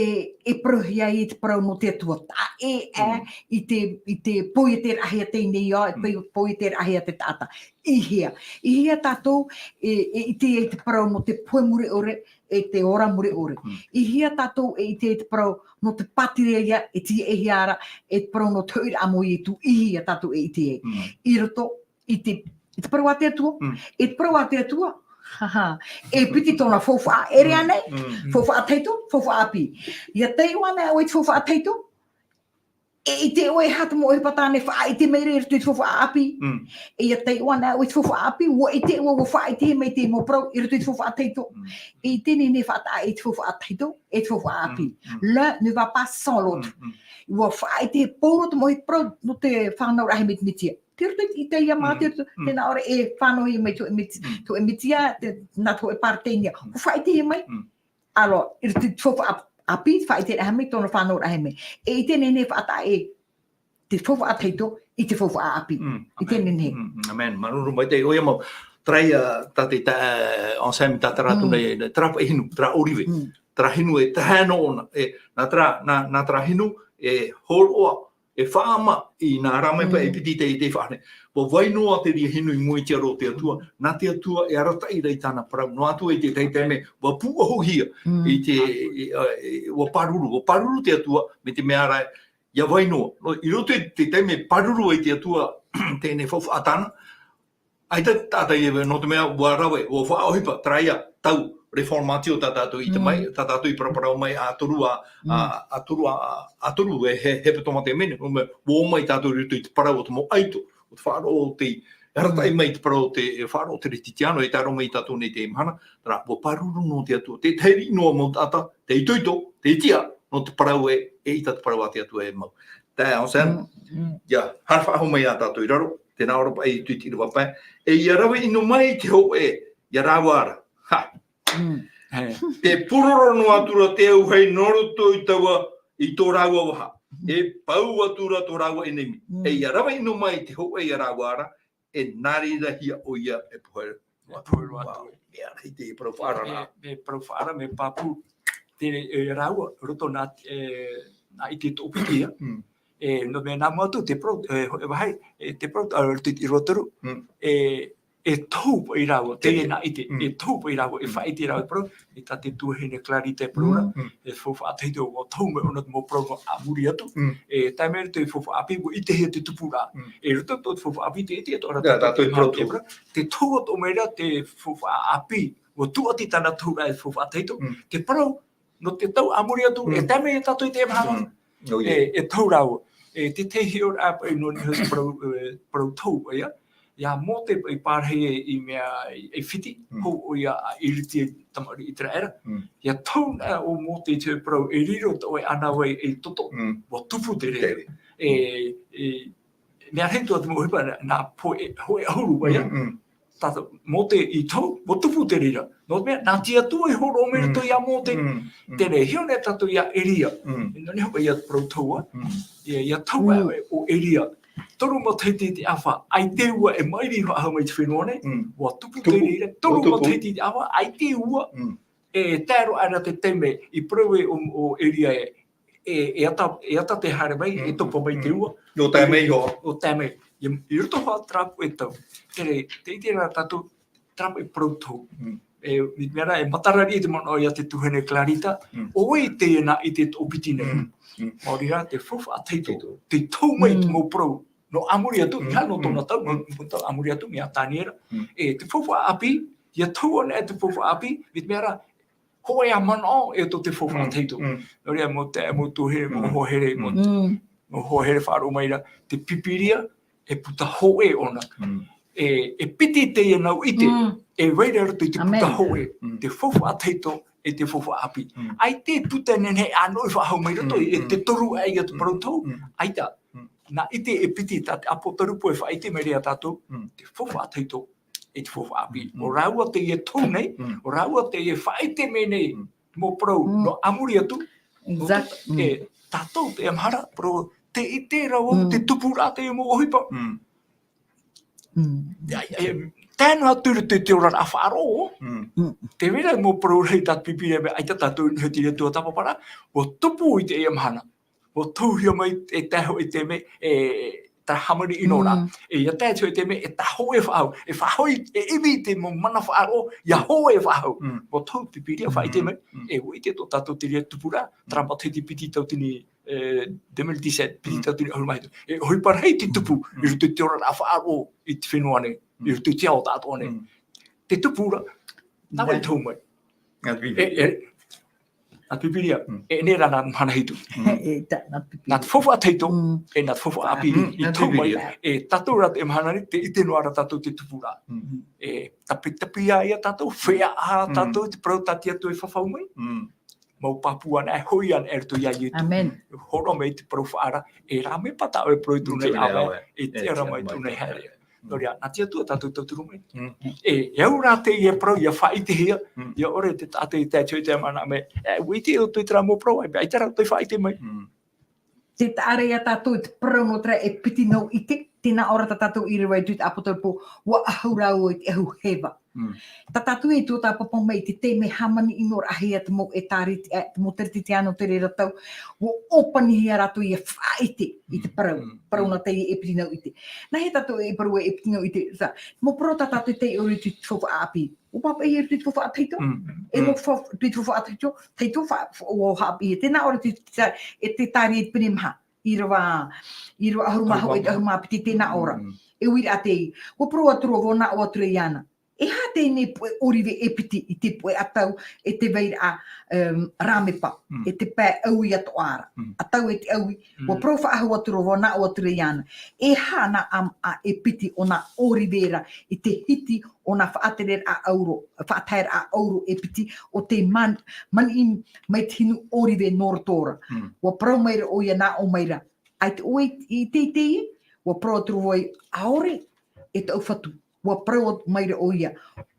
e parauhia ai te parau nō te Atua. Taʻa ʻē, e, i te, i te poieteraʻahia teie nei ao, e poi-, poieteraʻahia te taʻata. I hea. I hea tātou e, e ʻite ai te parau nō te pohe mure ʻore, e te ora mure ʻore. I hea tātou e ʻite ai te parau nō te pātireia, e tīaʻihia ra, e te parau nō te hoʻiraʻa mo Ietu, i hea tātou e ʻite ai. I roto i te, i te parau a te Atua, e te parau a te Atua, Ha, ha. E piti tōna faufaʻa, ʻere ānei? Mm. Faufaʻa tahito, faufaʻa ʻāpī. ʻIa taiʻo anaʻe ʻoe i te faufaʻa tahito? E ʻite ʻoe e aha te mau ʻohipa tāna e faʻaʻite mai ra i roto i te faufaʻa ʻāpī. Mm. E ʻia taiʻo anaʻe ʻoe i te faufaʻa ʻāpī, ʻua ʻite ʻoe, ʻua faʻaʻitehia mai te mau parau i roto i te faufaʻa tahito. Mm. E ʻite nei e faʻataʻa i te faufaʻa tahito, e te faufaʻa ʻāpī. Mm, mm. L'un ne va pas sans l'autre. Mm, mm. ʻUa faʻaʻite pauroa te mau parau nō te fānauraʻahia mai i te Mesia. Tei roto i te Itaia mā, Mm, tei roto, mm. tē nā ʻō ra e fānauhia mai tō e Mesi-, Mm. tō e Mesia, te, nā tō e Paretenia. Mm. ʻUa faʻaʻitehia mai. Mm. Alors, i roto i te faufaʻa ʻāpī, faʻaʻiteraʻa mai tōna fānauraʻahia mai. E ʻite nei e faʻataʻa e te faufaʻa tahito i te faufaʻa ʻāpī. Mm, ʻIte amen. nei. Mm, mm, amen. Māuruuru maitaʻi, ʻoia mau. Terā ia, tā te, tā, eh, Anselme, tā terā atu Mm. nei, terā paʻi hinu, terā ʻōrive. Mm. Terā hinu e tahe noa ʻōna, e, nā terā, nā, nā terā hinu, e hōroʻa, e faʻaʻama i nā rāmai paʻi Mm. e piti te, te faʻaʻite. ʻUa vai noa te reira hinu i mua i te aro o te Atua, nā te Atua e arataʻi ra i tāna parau. Noa atu i te tahi taime, ʻua pūʻohuhia Mm. i te, i, i, ʻua pāruru, ʻua pāruru te Atua, mai te mea ra, ʻia vai noa. Nō, i roto i te taime pāruru ai te Atua, teie faufaʻa tāna, ʻaita te taʻata ia, nō te mea ʻua rave, ʻua faʻaʻohipa, terā ia tau Reformatio tā tātou i ʻite mai, Mm. tā tātou i paraparau mai, ʻa toru ā, ʻa, Mm. ʻa toru ā, ʻa toru e he, hepetoma te mene, nō te mea, ʻua ō mai tātou i roto i te parau o te mau ʻaito, o te faʻaroʻo o te, e arataʻi Mm. mai te parau o te, e faʻaroʻo o te Kerisetiano, e tae roa mai ia tātou nei i teie mahana, terā, ʻua pāruru noa te Atua, te tahi noa mau taʻata, te itoito, te tiʻa, nō te parau e, eʻita te parau a te Atua e mau. Tae, Anselme, Mm, mm. ʻia, haere faʻahou mai ia tātou i raro, tē nā ʻō ra paʻi i te ʻīrava pae, e ʻia rave ʻino mai te hōʻē ia rāua ra. Ha! Mm. Hē. Tē pūroro noa atu ra te auahi nō roto i taua, i tō rāua vaha. Mm. E pau atu ra tō rāua ʻenemi. Mm. E ʻia rave ʻino mai te hōʻē ia rāua ra, e nā reira hia ʻoia e pohe. E pohe roa atu. Wow. Mea rahi te parau faʻaara. Mea, mea parau faʻaara, mea pāpū. Te, e, rāua, roto nā, e, nā ʻite toʻopiti ia. Mm. E, nō te mea nā mua atu, te parau, e, e vahi, e, te parau, a, roto i te ʻīrava toru. Mm. E, e tohu paʻi rāua, Te, teie nā ʻite, mm. e tohu paʻi rāua, e Mm. faʻaʻite rāua e parau, e tā te tuahine Clarita e parau ra, Mm, mm. e faufaʻa tahito ʻua tohu mai ʻōna te mau parau nō ʻāmuri atu, Mm. e tae mai roto i te faufaʻa ʻāpī, ʻua ʻitehia te tupu ra. Mm. E roto i te faufaʻa ʻāpī, te ʻite atu ra Ia, tātou tātou i te parau te tohu. parau. Te tohu atoʻa mai ra te faufaʻa ʻāpī, ʻua tūʻati tāna tohu ra e faufaʻa tahito. Mm. Te parau, nō te tau ʻāmuri atu, Mm. e tae mai ia tātou i teie mahana. Mm. Oh, yeah. E, e tohu rāua. E, te tahi hiʻoraʻa paʻi nō niʻa i te parau, e, parau tohu, ʻoia. Ia Mōte paʻi parahi e, i mea, i, i Fiti, Mm. hou ʻoia a Iritia tamaʻi ʻĪteraʻera. Mm. Ia tohu na ʻo Mōte i te parau e riro tō ʻoe ʻānāvai ei toto, Mm. ʻua tupu te reira. Te reira. E, e, mea rahi atu te mau ʻohipa nā, nā pohe, hōʻē ʻahuru paʻi ia. Mm, mm. Tātou, Mōte i tohu, ʻua tupu te reira. Nō te mea, nā te Atua i hōroʻa mai Mm. roto ia Mōte. Mm, mm. Terā, hiʻo nei tātou ia Eria. Mm. Nō niʻa hoʻi ia te parau tohu ā. Mm. Ia, ia tohu ā Mm. ʻo Eria. Toru matahiti i te ʻāfa, ʻaita e ua e maʻiri faʻahou mai i te fenua nei. Mm. ʻUa tupu Tupu. te reira. Toru ʻUa tupu. matahiti i te ʻāfa, ʻaita e ua. Mm. E tae roa aʻera te taime, i parau ē ʻo, ʻo Eria ē, e, e ata, e ata tē haere mai, e Mm, topa mai te mm. ua. Nō tae mai iho. Nō tae mai. I, i roto hoʻi terā puʻe tau. Terā, tē ʻite ra tātou, terā puʻe parau tohu. Mm. E, i te mea ra, e matara riʻi te manaʻo ia te tuahine Clarita, Mm. ʻo vai teie nā ʻite toʻopiti nei. Mm, mm. Maori rā, te faufaʻa tahito. Tahito. Tē tohu mai te Mm. mau parau. Nō ʻāmuri atu, Mm, ʻeiaha nō mm, tōna tau, mm. nō, nō tōna ʻāmuri atu, mea Taniera. Mm. E, te faufaʻa ʻāpī, ʻia tohu anaʻe te faufaʻa ʻāpī, i te mea ra, hōʻē ā manaʻo e tō te faufaʻa Mm, tahito. mm. Nō reira, mau taeaʻe, mau tuahine, mau Mm. hoa here, mau, Mm. mau hoa here faʻaroʻo mai ra, te Pīpīria, e puta hōʻē ʻōna. Mm. E, e piti teie nau ʻite, Mm. e vai ra i roto i te Amen. puta hōʻē, Mm. te faufaʻa tahito, e te faufaʻa ʻāpī. Mm. ʻAita e puta e nehenehe e ʻānoʻi faʻahou mai roto, Mm, e te mm. toru aʻe ia te Mm, parau tohu, mm. ʻaita. Mm. Nā ʻite e piti tā te ʻāpōtarupo e faʻaʻite mai ra ia tātou, Mm. te faufaʻa tahito, e te faufaʻa ʻāpī. Mm. ʻO rāua teie e tohu nei, Mm. ʻo rāua teie e faʻaʻite mai nei, Mm. mau parau Mm. nō ʻāmuri atu. Exact. E, Mm. tātou teie mahana, parau, tē ʻite ra vau, Mm. te tupu ra teie mau ʻohipa. Mm. Mm. Ia, ia, ia, tae noa atu i te, te oraraʻa faʻaroʻo. Mm. Mm. Tē vai ra mau parau rahi tā te Pīpīria mea ʻaita tātou i niʻa i te Atua tāpapa ra, ʻua tupu i teie mahana. ʻUa tohuhia mai e tae hoʻi i te mea, e, tā hāmani ʻino ra. Mm. E, ʻia tae atu i te mea, e tā hōʻē faʻahou. E faʻahou, e ʻimi i te mau mana faʻaroʻo, ʻia hōʻē faʻahou. Mm. ʻUa tohu te Pīpīria faʻaʻite Mm. mai, Mm. e, ʻua ʻite tō tātou te reira tupu ra, terā matahiti piti tauatini, e, deux mille dix-sept, piti Mm. tauatini ʻahuru mā hitu. E, ʻohipa rahi te tupu, Mm. i roto i te oraraʻa faʻaroʻo i te fenua nei, i Mm. roto i te ao tāʻatoʻa nei. Mm. Te tupu ra, Tāvai i tohu mai. Nā te E, Pīpīria. e, nā te Pīpīria. Mm. E, nei rā nā te mahana hitu. Mm. E, tā, nā te Pīpīria. Nā te faufaʻa tahito, Mm. e nā te faufaʻa ʻāpī, Mm, i nā te tohu mai, Pīpīria. e, tātou rā te mahana nei, tē ʻite noa ra tātou te tupuraʻa. Mm. E, tapitapi ia tātou, feiā Mm. tātou, te parau tā te Atua e fafau mai. Mm. Mau pāpū ana, e hoʻi ana, i roto ia Ietu. Amen. Hōroʻa mai te parau faʻaara, e rāmepa tā ʻoe parau i tō ʻoe ʻāvae, e tiʻa rā mai tō ʻoe haereʻa. Nō reira, nā te Atua tātou e tauturu mai. Mm. E, e au rā teie parau, ʻia faʻaʻitehia, Mm. ʻia ʻore te taʻata i te, te, te mana mai, e, ʻua ʻite i roto i terā mau parau, e, ʻaita rā ʻoutou i faʻaʻite mai. Mm. Tē taʻa ra ia tātou i te parau nō terā e piti nau ʻite, tē nā ʻō ra tā tātou ʻīrava i te ʻāpōsetolo Paula, ʻua ʻahu rāua i te ʻahu heva. Mm. Tā tātou e tuatāpapa mai i te taime hāmani ʻino rahi ia te mau ʻĒtārētia, e, te mau Teretetiano te reira tau, ʻua ʻōpanihia rātou ʻia faʻaʻite i te Mm, parau, mm, parau mm. nā teie e piti nau ʻite. Nāhea tātou e parau e piti nau ʻite, tā, mau parau tā tātou e taiʻo i roto i te faufaʻa ʻāpī. ʻUa pāpaʻihia i roto i te faufaʻa tahito. Mm, E mm. mau fa-, roto i te faufaʻa tahito, tahito fa-, fa-, ʻua haʻapiʻihia. Tē nā ʻō ra te, te, e te ʻĒtārētia pene maha, ʻīrava, ʻīrava ʻahuru mā hōʻē, ʻahuru mā piti, tē nā ʻō ra. Mm. E uiraʻa teie, ʻua parau atu ra vau, nā ʻō atu ra iāna. E aha teie nei puʻe ʻōrive e piti i te puʻe ʻatau, e te vairaʻa, em, rāmepa, Mm. e te pae ʻaui atoʻa ra. Mm. ʻAtau e te ʻaui, ʻua Mm. parau faʻahou atu ra vau, nā ʻō atu ra iāna. E aha nā ʻāmaʻa e piti o nā ʻōrive ra i te hiti o nā faʻatereraʻa ʻauro, faʻataeraʻa ʻauro e piti o te man-, maniʻi mai te hinu ʻōrive nō roto ra. Mm. ʻUa parau mai ra ʻoia, nā ʻō mai ra. ʻAita ʻoe i, i te, i teie, ʻua parau atu ra vau, ʻaore, e taʻu Fatu. ʻUa parau mai ra ʻoia,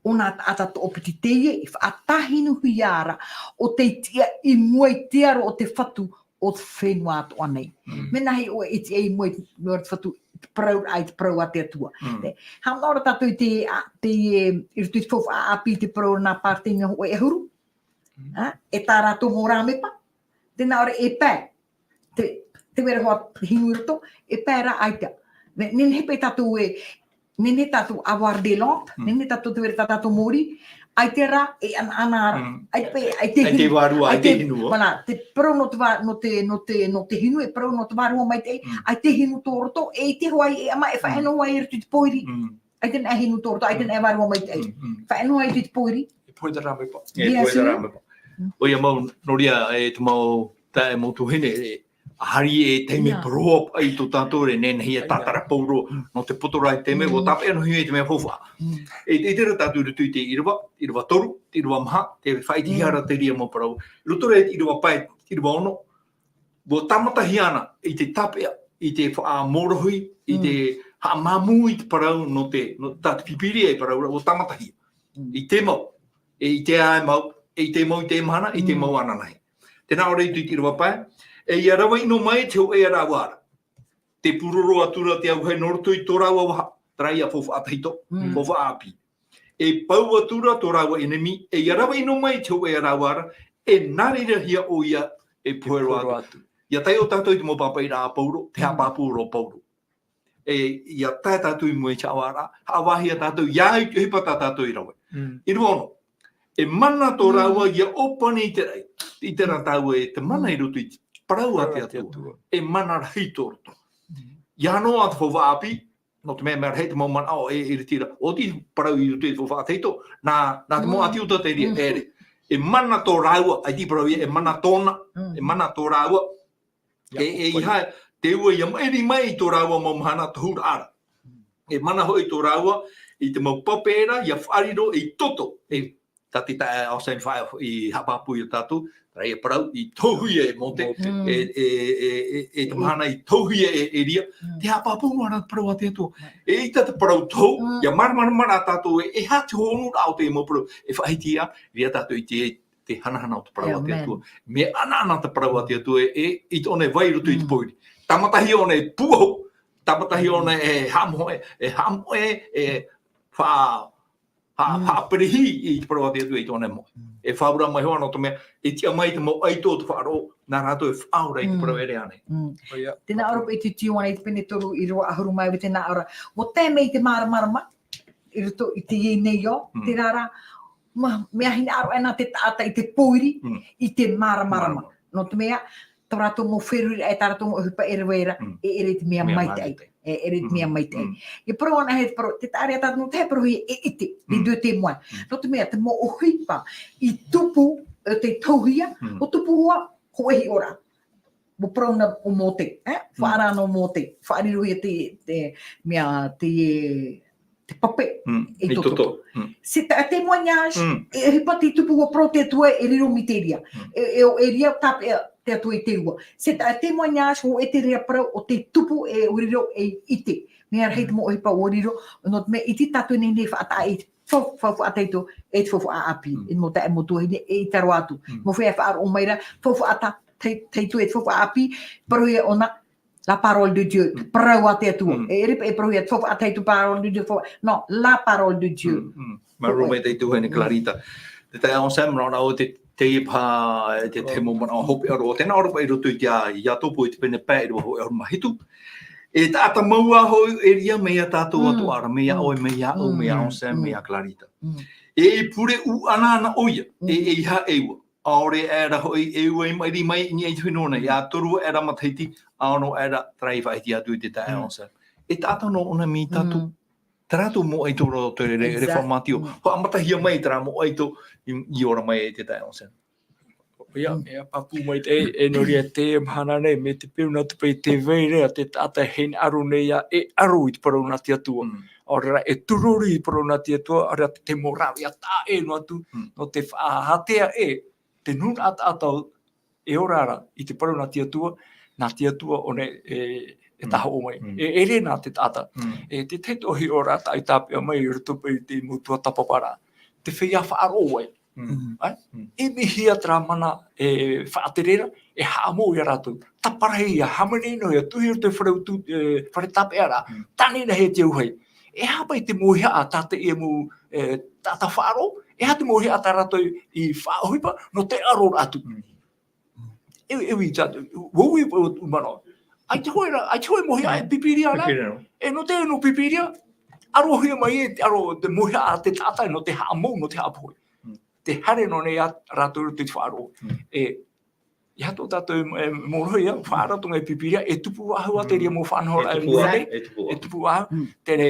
ʻo nā taʻata toʻopiti teie, i faʻatahinuhia ra, ʻo tei tiʻa i mua i te aro o te Fatu o te fenua atoʻa nei. Mm. Mea nāhea ʻoe e tiʻa i mua i te, nō te Fatu, te parau, ʻaita te parau a te Atua. Mm. Nē, haʻamanaʻo ra tātou i te, a, te, e, i roto i te faufaʻa ʻāpī te parau nā Partenio hōʻē ʻahuru. Mm. A, e tā rātou mau rāmepa. Tē nā ʻō ra e pae. Te, te vera hoa hinu i roto, e pae rā ʻaita. Nē, nehenehe paʻi tātou e, nehenehe tātou avoir des lampes, Mm. nehenehe tātou te vera tā tātou mōrī, ʻaita rā, e ʻanaʻana ra, Mm. ʻaita paʻi, ʻaita ʻAita hinu, vārua, ʻaita ʻaita hinu, ʻo. Mana, te parau nō te vā-, nō te, nō te, nō te hinu, e parau nō te vārua maitaʻi, Mm. ʻaita hinu tō roto, e ʻite hoʻi, e ʻama, e faʻaʻino Mm. hoʻi i roto i te pōiri. Mm. ʻAita nā hinu tō roto, ʻaita Mm. nā vārua maitaʻi. Mm, mm. Faʻaʻino hoʻi i roto i te pōiri. E pohe te rāmepa. E Bien pohe te sûr. rāmepa. Mm. ʻOia mau, nō reira, e te mau, tā e mau tuahine, e, ʻaita e taime Ia. parau paʻi tō tātou e nehenehe e Ia. tātara Pauro, Mm. nō te poto ra i te mea, Mm. ʻua tāpeʻa noa hia i te mea faufaʻa. Mm. E, e ʻite ra tātou i roto i te ʻīrava, ʻīrava toru, ʻīrava maha, tē faʻaʻitehia Mm. ra te reira mau parau. I roto rā i te ʻīrava pae, ʻīrava ono, ʻua tāmatahia ana i te tāpeʻa, i te faʻamōrohi, i te Mm. haʻamāmū i te parau nō te, nō tā te Pīpīria e parau ra, ʻua tāmatahia. Mm. I te mau, e i te ʻāʻau mau, e i te mau i te mahana, i te Mm. mau ananahi. Tē nā ʻō ra i te ʻīrava pae, e ʻia rave ʻino mai te hōʻē rāua ra. Tē pūroro atu ra te auahi nō roto i tō rāua vaha, terā ia faufaʻa tahito, Mm. faufaʻa ʻāpī. E pau atu ra tō rāua ʻenemi, e ʻia rave ʻino mai te hōʻē rāua ra, e nā reira hia ʻoia e pohe roa atu. ʻIa taiʻo tātou i te mau pāpaʻiraʻa a Pauro, te Mm. haʻapāpū roa o Pauro. E, ʻia tae tātou i mua i te haʻavāraʻa, haʻavāhia tātou, ʻia ʻite i te ʻohipa tā tātou i rave. Mm. ʻĪrava ono, e mana tō Mm. rāua ʻia ʻōpani i te raʻi, i terā tāua e te mana i roto i te parau a te Atua. E mana rahi tō roto. Mm. ʻIa noa te faufaʻa ʻāpī, nō te mea, mea rahi te mau manaʻo e, e ʻiriti ra. ʻOti parau i roto i te faufaʻa tahito, nā, nā te mau Mm. ʻāti ʻuta te reira, Mm. ʻere. E mana tō rāua, ʻaita i parau ia, e mana tōna, Mm. e mana tō rāua. ʻIa E, e ʻōpani. ʻEiaha, te ua ʻia maʻiri mai i tō rāua mau mahana tohu ra. E mana hoʻi tō rāua, i te mau pape ra, ʻia faʻariro, i toto, e, tā te taeaʻe Austin faʻa-, i haʻapāpū ia tātou, terā ia parau, i tohuhia e Mōte, Mōte. Mm. e, e, e, e, e te Mm. mahana i tohuhia e, e Elia, Mm. te haʻapāpū noa ra te parau a te Atua. Right. E ʻaita te parau tohu, Mm. ʻia māramarama ra tātou e, e aha te hōnuraʻa o te mau parau, e faʻahiti ia, ʻia tātou i te, te hanahana o te parau a te Amen. Atua. Mea ʻanaʻana te parau a te Atua e, e, i tōna vai i roto i te Mm. pōiri. Tāmatahia ʻōna e pūʻohu, tāmatahia Mm. ʻōna e haʻamoʻe, e haʻamoʻe, e fa-, fa-, Mm. faʻaperehi i te parau a te Atua i tōna moʻe. Mm. E faʻaora mai hoʻi nō te mea, e tiʻa mai te mau ʻaito o te faʻaroʻo, nā rātou e faʻaora i te Mm. parau ʻere ānei. Mm. ʻOia. Tē nā ʻō ra paʻi i te Ioane i te pene toru ʻīrava ʻahuru mā iva tē nā ʻō ra. ʻUa tae mai te māramarama, i roto i teie nei ao, Mm. terā rā, ma-, mea hinaʻaro aʻe nā te taʻata i te pōiri, Mm. i te māramarama. Māramarama. Nō te mea, tā rātou mau feruriraʻa, tā rātou mau ʻohipa ʻeravera, Mm. e ʻere i te mea Mea maitaʻi. maitaʻi. E, e rite mea maitaʻi. E parau ana he parau, te taʻa ʻārea tātou nō te parau e, e ʻite, les deux témoins. Nō te mea, te mau ʻohipa, i tupu, e, te tauhia, o tupu hoa, hōʻē hiʻoraʻa. Mau parau nā o Mōte, e? Faʻaara nō Mōte, faʻariro ia te, te, mea, te, te pape, e toto. C'est un témoignage, e, e ʻohipa te tupu ua parau te Atua e riro mai te reira. E, e, e riro tāpeʻa te Atua i te reira. C'est un témoignage, hōʻē te reira parau o te tupu e riro e ʻite. Mea rahi te mau ʻohipa ua riro, nō te mea ʻite tātou nei nei faʻataʻa i te fau, faufaʻa tahito, e te faufaʻa ʻāpī. E mau taeaʻe mau tuahine, e ʻita roa atu. Mau feiā faʻaroʻo mai ra, faufaʻa ta-, tai-, tahito e te faufaʻa ʻāpī, parauhia ʻōna, la parole de Dieu, parau a te Atua. E, e riro e parauhia, faufaʻa tahito parole de Dieu, fau-, non, la parole de Dieu. Māuruuru maitaʻi tuahine Clarita. Te taeaʻe Anselme, nō rāua te, te paha, te, te mau manaʻo hopeʻa roa. Tēnā ʻoe i roto i te, ia tōpū i te pene pae, e rua hōʻē ʻahuru mā hitu. E taʻata mau ā hoʻi e riro mai ia tātou atoʻa ra, mai ia ʻoe, mai ia au, mai ia Anselme, mai ia Clarita. E, e pure ʻūʻana ana ʻoia, e, e ʻeiaha e ua. ʻAore aʻera hoʻi e ua i maʻiri mai i niʻa i te fenua nei, e toru aʻera matahiti, ʻaore aʻera terā i faʻahiti atu i te taeaʻe Anselme. E taʻata nō ʻōna mai tātou, terā tō mau ʻaito roa te re-, Exact. Reformatio. Haʻamatahia mai terā mau ʻaito i, i ora mai i te taeaʻe Anselme. ʻOia, e pāpū mai te, e, e nō reira te mahana nei, mai te peu nā te peu te vai ra, te taʻata e hinaʻaro nei ā, e aro i te parau nā te Atua. ʻAore rā, e tūrori i te parau nā te Atua, ʻaore rā te mau rāveʻa taʻa ʻē noa atu, nō te faʻahatea e, te nūnaʻa taʻata e ora ra, i te parau nā te Atua, nā te Atua ʻōna e, e tahoʻo mai. E, e ʻere nā te taʻata. E, te tahi atu hiʻoraʻa tāʻu i tāpeʻa mai i roto paʻi i te mau tuatāpaparaʻa. Te feiā faʻaroʻo ai. Ai? E ʻimihia terā mana e faʻatere ra, e haʻamou ia rātou. Taparahi ia, hāmani noa ia, tuʻu i roto i te fare utu, e, fare tāpeʻaraʻa. Tānina hia te auahi. E aha paʻi te mauhaʻa tā te, e mau, e, taʻata faʻaroʻo, e aha te mauhaʻa tā rātou i faʻaʻohipa, nō te aro atu. E, e ui tātou, ua ui paʻi ʻo te mau manaʻo. ʻAita hōʻē ra, ʻaita hōʻē mauhaʻa e Pīpīria ra. Pīpīria. E nō te, nō Pīpīria, arohia mai e te aro, te mauhaʻa a te taʻata, nō te haʻamou, nō te haʻapohe. Te haere noa nei ā rātou i te faʻaroʻo. E, ʻeiaha tō tātou, e, mōrohi ā, faʻaara atu i te Pīpīria, e tupu faʻahou ā te reira mau faʻanahoraʻa e tupu ā. E tupu faʻahou. Terā,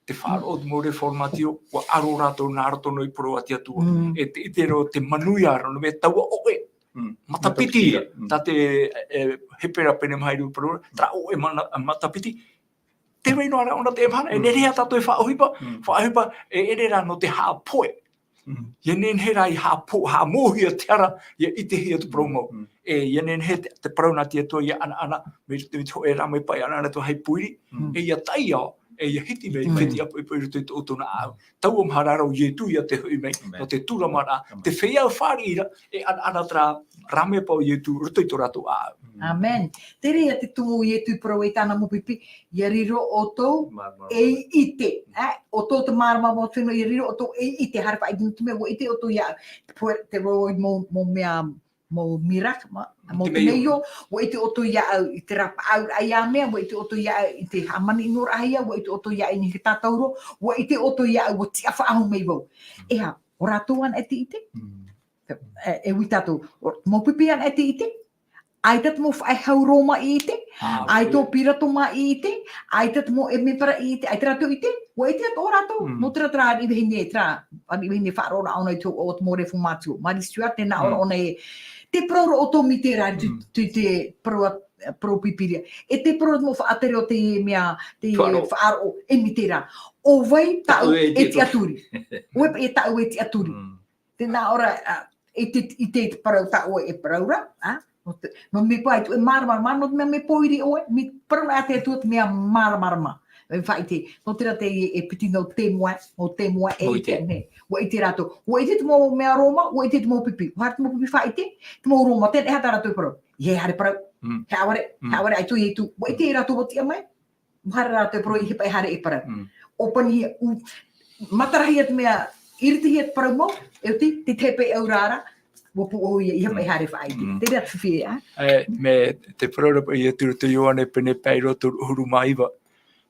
te faʻaroʻo o te mau Reformatio, ua aro rātou nā roto noa i te parau a te Atua. E te, te ro-, te manuia ra, nō te mea taua ʻoʻe. Matapiti, tā te, e, Hepera pene maha e rua parau, terā ʻoʻe mana-, matapiti. Te vai noa ra ʻōna te mahana, e nehenehe ā tātou e faʻaʻohipa, faʻaʻohipa, e ʻere rā nō te haʻapohe. Ia nehenehe rā i haʻapo-, haʻamouhia te ara, ia ʻitehia te parau mau. E, ia nehenehe te, te parau nā te Atua, ia ʻanaʻana, mai te, mai te hōʻē rā mai paʻi ʻanaʻana atu hai pōiri, e ia taiā, e ia hiti mai, fetiʻa poʻipoʻi i roto i tō ʻoutou nā ʻāʻau. Taua mahana ra ʻo Ietu ia te hoʻi mai, nō te tūramaraʻa, te feiā fāriʻi ra, e ʻanaʻana terā rā mea paʻi o Ietu, roto i tō rātou ʻāʻau. Amen. Terā ia te tumu o Ietu i parau ai tāna mau pipi, ia riro ʻoutou e ʻite. E, ʻoutou te māramarama o te fenua, ia riro ʻoutou e ʻite, haere faʻaʻite nō te mea, ua ʻite ʻoutou iāʻu. Te poe-, te roi mau, mau mea, mau miracle, ma-, mau temeio, ua ʻite ʻoutou iāʻu i terā paʻauraʻa ia mea, ua ʻite ʻoutou iāʻu i te hāmani-ʻino-raʻa-hia, ua ʻite ʻoutou iāʻu i niʻa i te tātauro, ua ʻite ʻoutou iāʻu, ua tiʻa faʻahou mai vau. E aha, ʻo rātou anaʻe te ʻite? E, e ui tātou, ʻo, mau pipi anaʻe te ʻite? ʻAita te mau faʻehau Roma i ʻite, ʻaita ʻo Pirato mā i ʻite, ʻaita te mau ʻemepera i ʻite, ʻaita rātou i ʻite, ua ʻite atoʻa rātou, nō terā, terā ariʻi vahine, terā ariʻi vahine faʻaroʻo ra ʻōna i te hōʻē o te mau Reformatio, Marie Stuart, tē nā ʻō ra ʻōna ē, te parau ra ʻoutou mai terā, te, te, te parau a, parau Pīpīria. E te parau mau faʻatere o te mea, te faʻaroʻo, e mai terā. ʻO vai tāʻu e tiʻaturi? ʻO vai paʻi tāʻu e tiʻaturi? Tē nā ʻō ra, a, i te, i te, te parau tā ʻoe e parau ra, a? Nō te, nō te mea paʻi ʻaita e māramarama, nō te mea mea pōiri ʻoe, mea parau na te Atua te mea māramarama. E faʻaʻite, nō terā te, e piti nō te moa, nō te moa e ʻite, nē. Ua ʻite rātou, ua ʻite te mau mea Roma, ua ʻite te mau pipi. ʻUa haere te mau pipi faʻaʻite, te mau Roma, teie nei tā rātou e parau. ʻIa haere parau, haʻavare, haʻavare, ʻaita ʻo Ietu. Ua ʻite rātou ua tiʻa mai, ʻua haere rātou e parau, ʻeiaha paʻi haere e parau. ʻŌpanihia, ʻu-, matarahia te mea, ʻiritihia te parau mau, e oti, te tepe au rā ra, ʻua pūʻohu ia, ʻeiaha paʻi haere faʻaʻite. Terā te fifi, a? E, mai te parau ra paʻi i roto i Ioane pene pae e rua toru ʻahuru mā iva.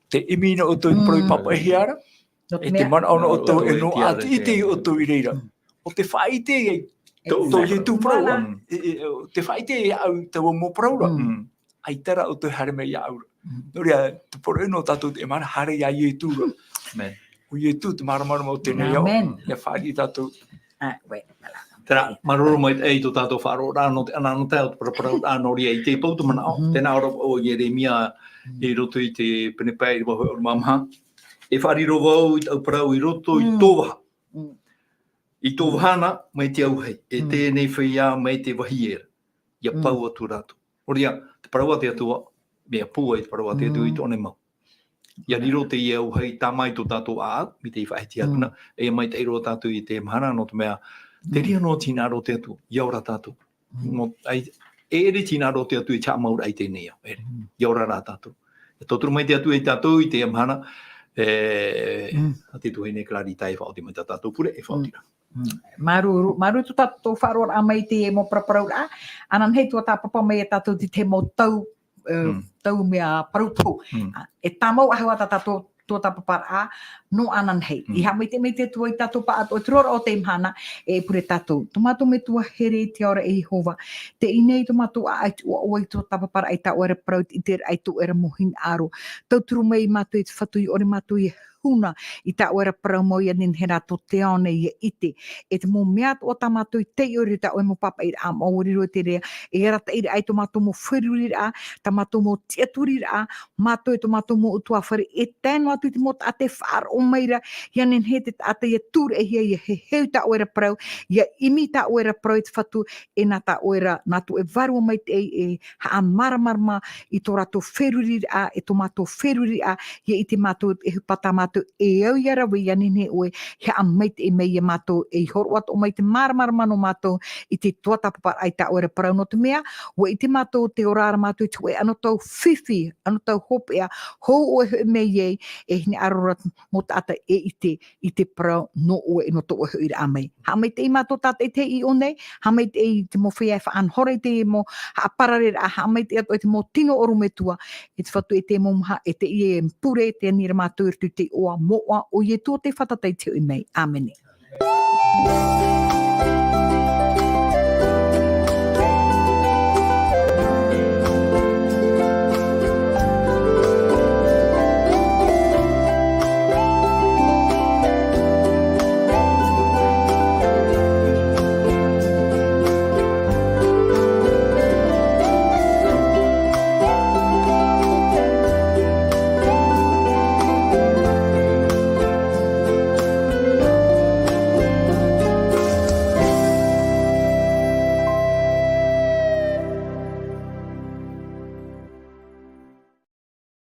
Tē ʻimi na ʻoutou i te parau i pāpaʻihia ra, e te manaʻo na ʻoutou e noaʻa te ʻite ia ʻoutou i reira. ʻO tē faʻaʻite ai, tō Ietu parau ra, e, e, ʻo tē faʻaʻite ai iāʻu taua mau parau ra. ʻaita rā ʻoutou e haere mai iāʻu ra. Nō reira, te poroʻi nō tātou i teie mahana, haere iā Ietu ra. ʻO Ietu te māramarama o teie nei ao. ʻIa fāriʻi tātou. Terā, māuruuru maitaʻi i tō tātou faʻaroʻoraʻa nō te ʻanaʻanatae o te paraparauraʻa nō reira i te pau te manaʻo. Tēnā ʻō ra ʻo Ieremia i roto i te pene pae ʻīrava hōʻē ʻahuru mā maha. E faʻariro vau i taʻu parau i roto i tō vaha. I tō vahana mai te auahi, e teie nei feiā mai te vāhi ē ra. ʻIa pau atu rātou. Nō reira, te parau a te Atua, mea pūai te parau a te Atua i tō ʻoe mau. ʻIa riro teie auahi tāmā i tō tātou ʻāʻau, mai te faʻahiti atu na, e maitaʻi roa tātou i teie mahana, nō te mea, te reira noa te hinaʻaro o te Atua, ʻia ora tātou. Nō, ʻaita, e ʻere te hinaʻaro o te Atua i te haʻamau ra i teie nei ao, ʻere. ʻIa ora rā tātou. E tauturu mai te Atua iā tātou i teie mahana, e, a te tuahine Clarita e faʻaoti mai tā tātou pure, e faʻaoti ra. Māuruuru, māuruuru tō tātou faʻaroʻoraʻa mai i teie mau paraparauraʻa. Ananahi, tuatāpapa mai e tātou i te mau tau, e, tau mea parau pū. E tāmau ʻahu ā tā tātou tuatāpaparaʻa nō ananahi. I haʻamaitaʻi mai te Atua iā tātou pāʻatoʻa i te roaraʻa o teie mahana, e pure tātou. Tō mātou Metua here i te ao ra, e Iehova. Teie nei tō mātou ʻāʻau i te ʻoaʻoa i te tuatāpaparaʻa i tā ʻoe ra parau, i te ʻiteraʻa i tō ʻoe ra mau hinaʻaro. Tauturu mai mātou i te Fatu, ʻia ʻore mātou e huna i tā ʻoe ra parau mau, ʻia nehenehe rā tō te ao nei ʻia ʻite. E te mau mea atoʻa tā mātou i taiʻo i roto i tā ʻoe mau pāpaʻiraʻa mau, ʻua riro i te reira, e arataʻi ra ai tō mātou mau feruriraʻa, tā mātou mau tiʻaturiraʻa, mātou e tō mātou mau ʻutuāfare, e tae noa atu i te mau taʻata e faʻaroʻo mai ra, ʻia nehenehe te taʻata ʻia tūraʻihia, ʻia heheu i tā ʻoe ra parau, ʻia ʻimi i tā ʻoe ra parau e te Fatu, e nā tā ʻoe ra, nā tō ʻoe Vārua Maitaʻi e haʻamāramarama i tō rātou feruriraʻa, e tō mātou feruriraʻa, ʻia ʻite mātou e ʻohipa tā mātou e au ʻia rave, ʻia nehenehe ʻoe e haʻamaitaʻi mai iā mātou, e hōroʻa atoʻa mai te māramarama nō mātou i te tuatāpaparaʻa i tā ʻoe ra parau, nō te mea, ʻua ʻite mātou tē ora ra mātou i te hōʻē anotau fifi, anotau hopeʻa, hou ʻoe e hoʻi mai ai, e hinaʻaro ra mau taʻata e ʻite i te parau nō ʻoe, nō tō ʻoe hoʻiraʻa mai. Haʻamaitaʻi mātou tātaʻitahi i ʻō nei, haʻamaitaʻi i te mau feiā e faʻanaho ra i te mau haʻaparareraʻa, haʻamaitaʻi atoʻa i te mau tino ʻorometua, e te Fatu, e te mau maha, e teie e pure, tē ani ra mātou i roto i te iʻoa moʻa o Ietu, ʻo tē fātata i te hoʻi mai. ʻĀmene.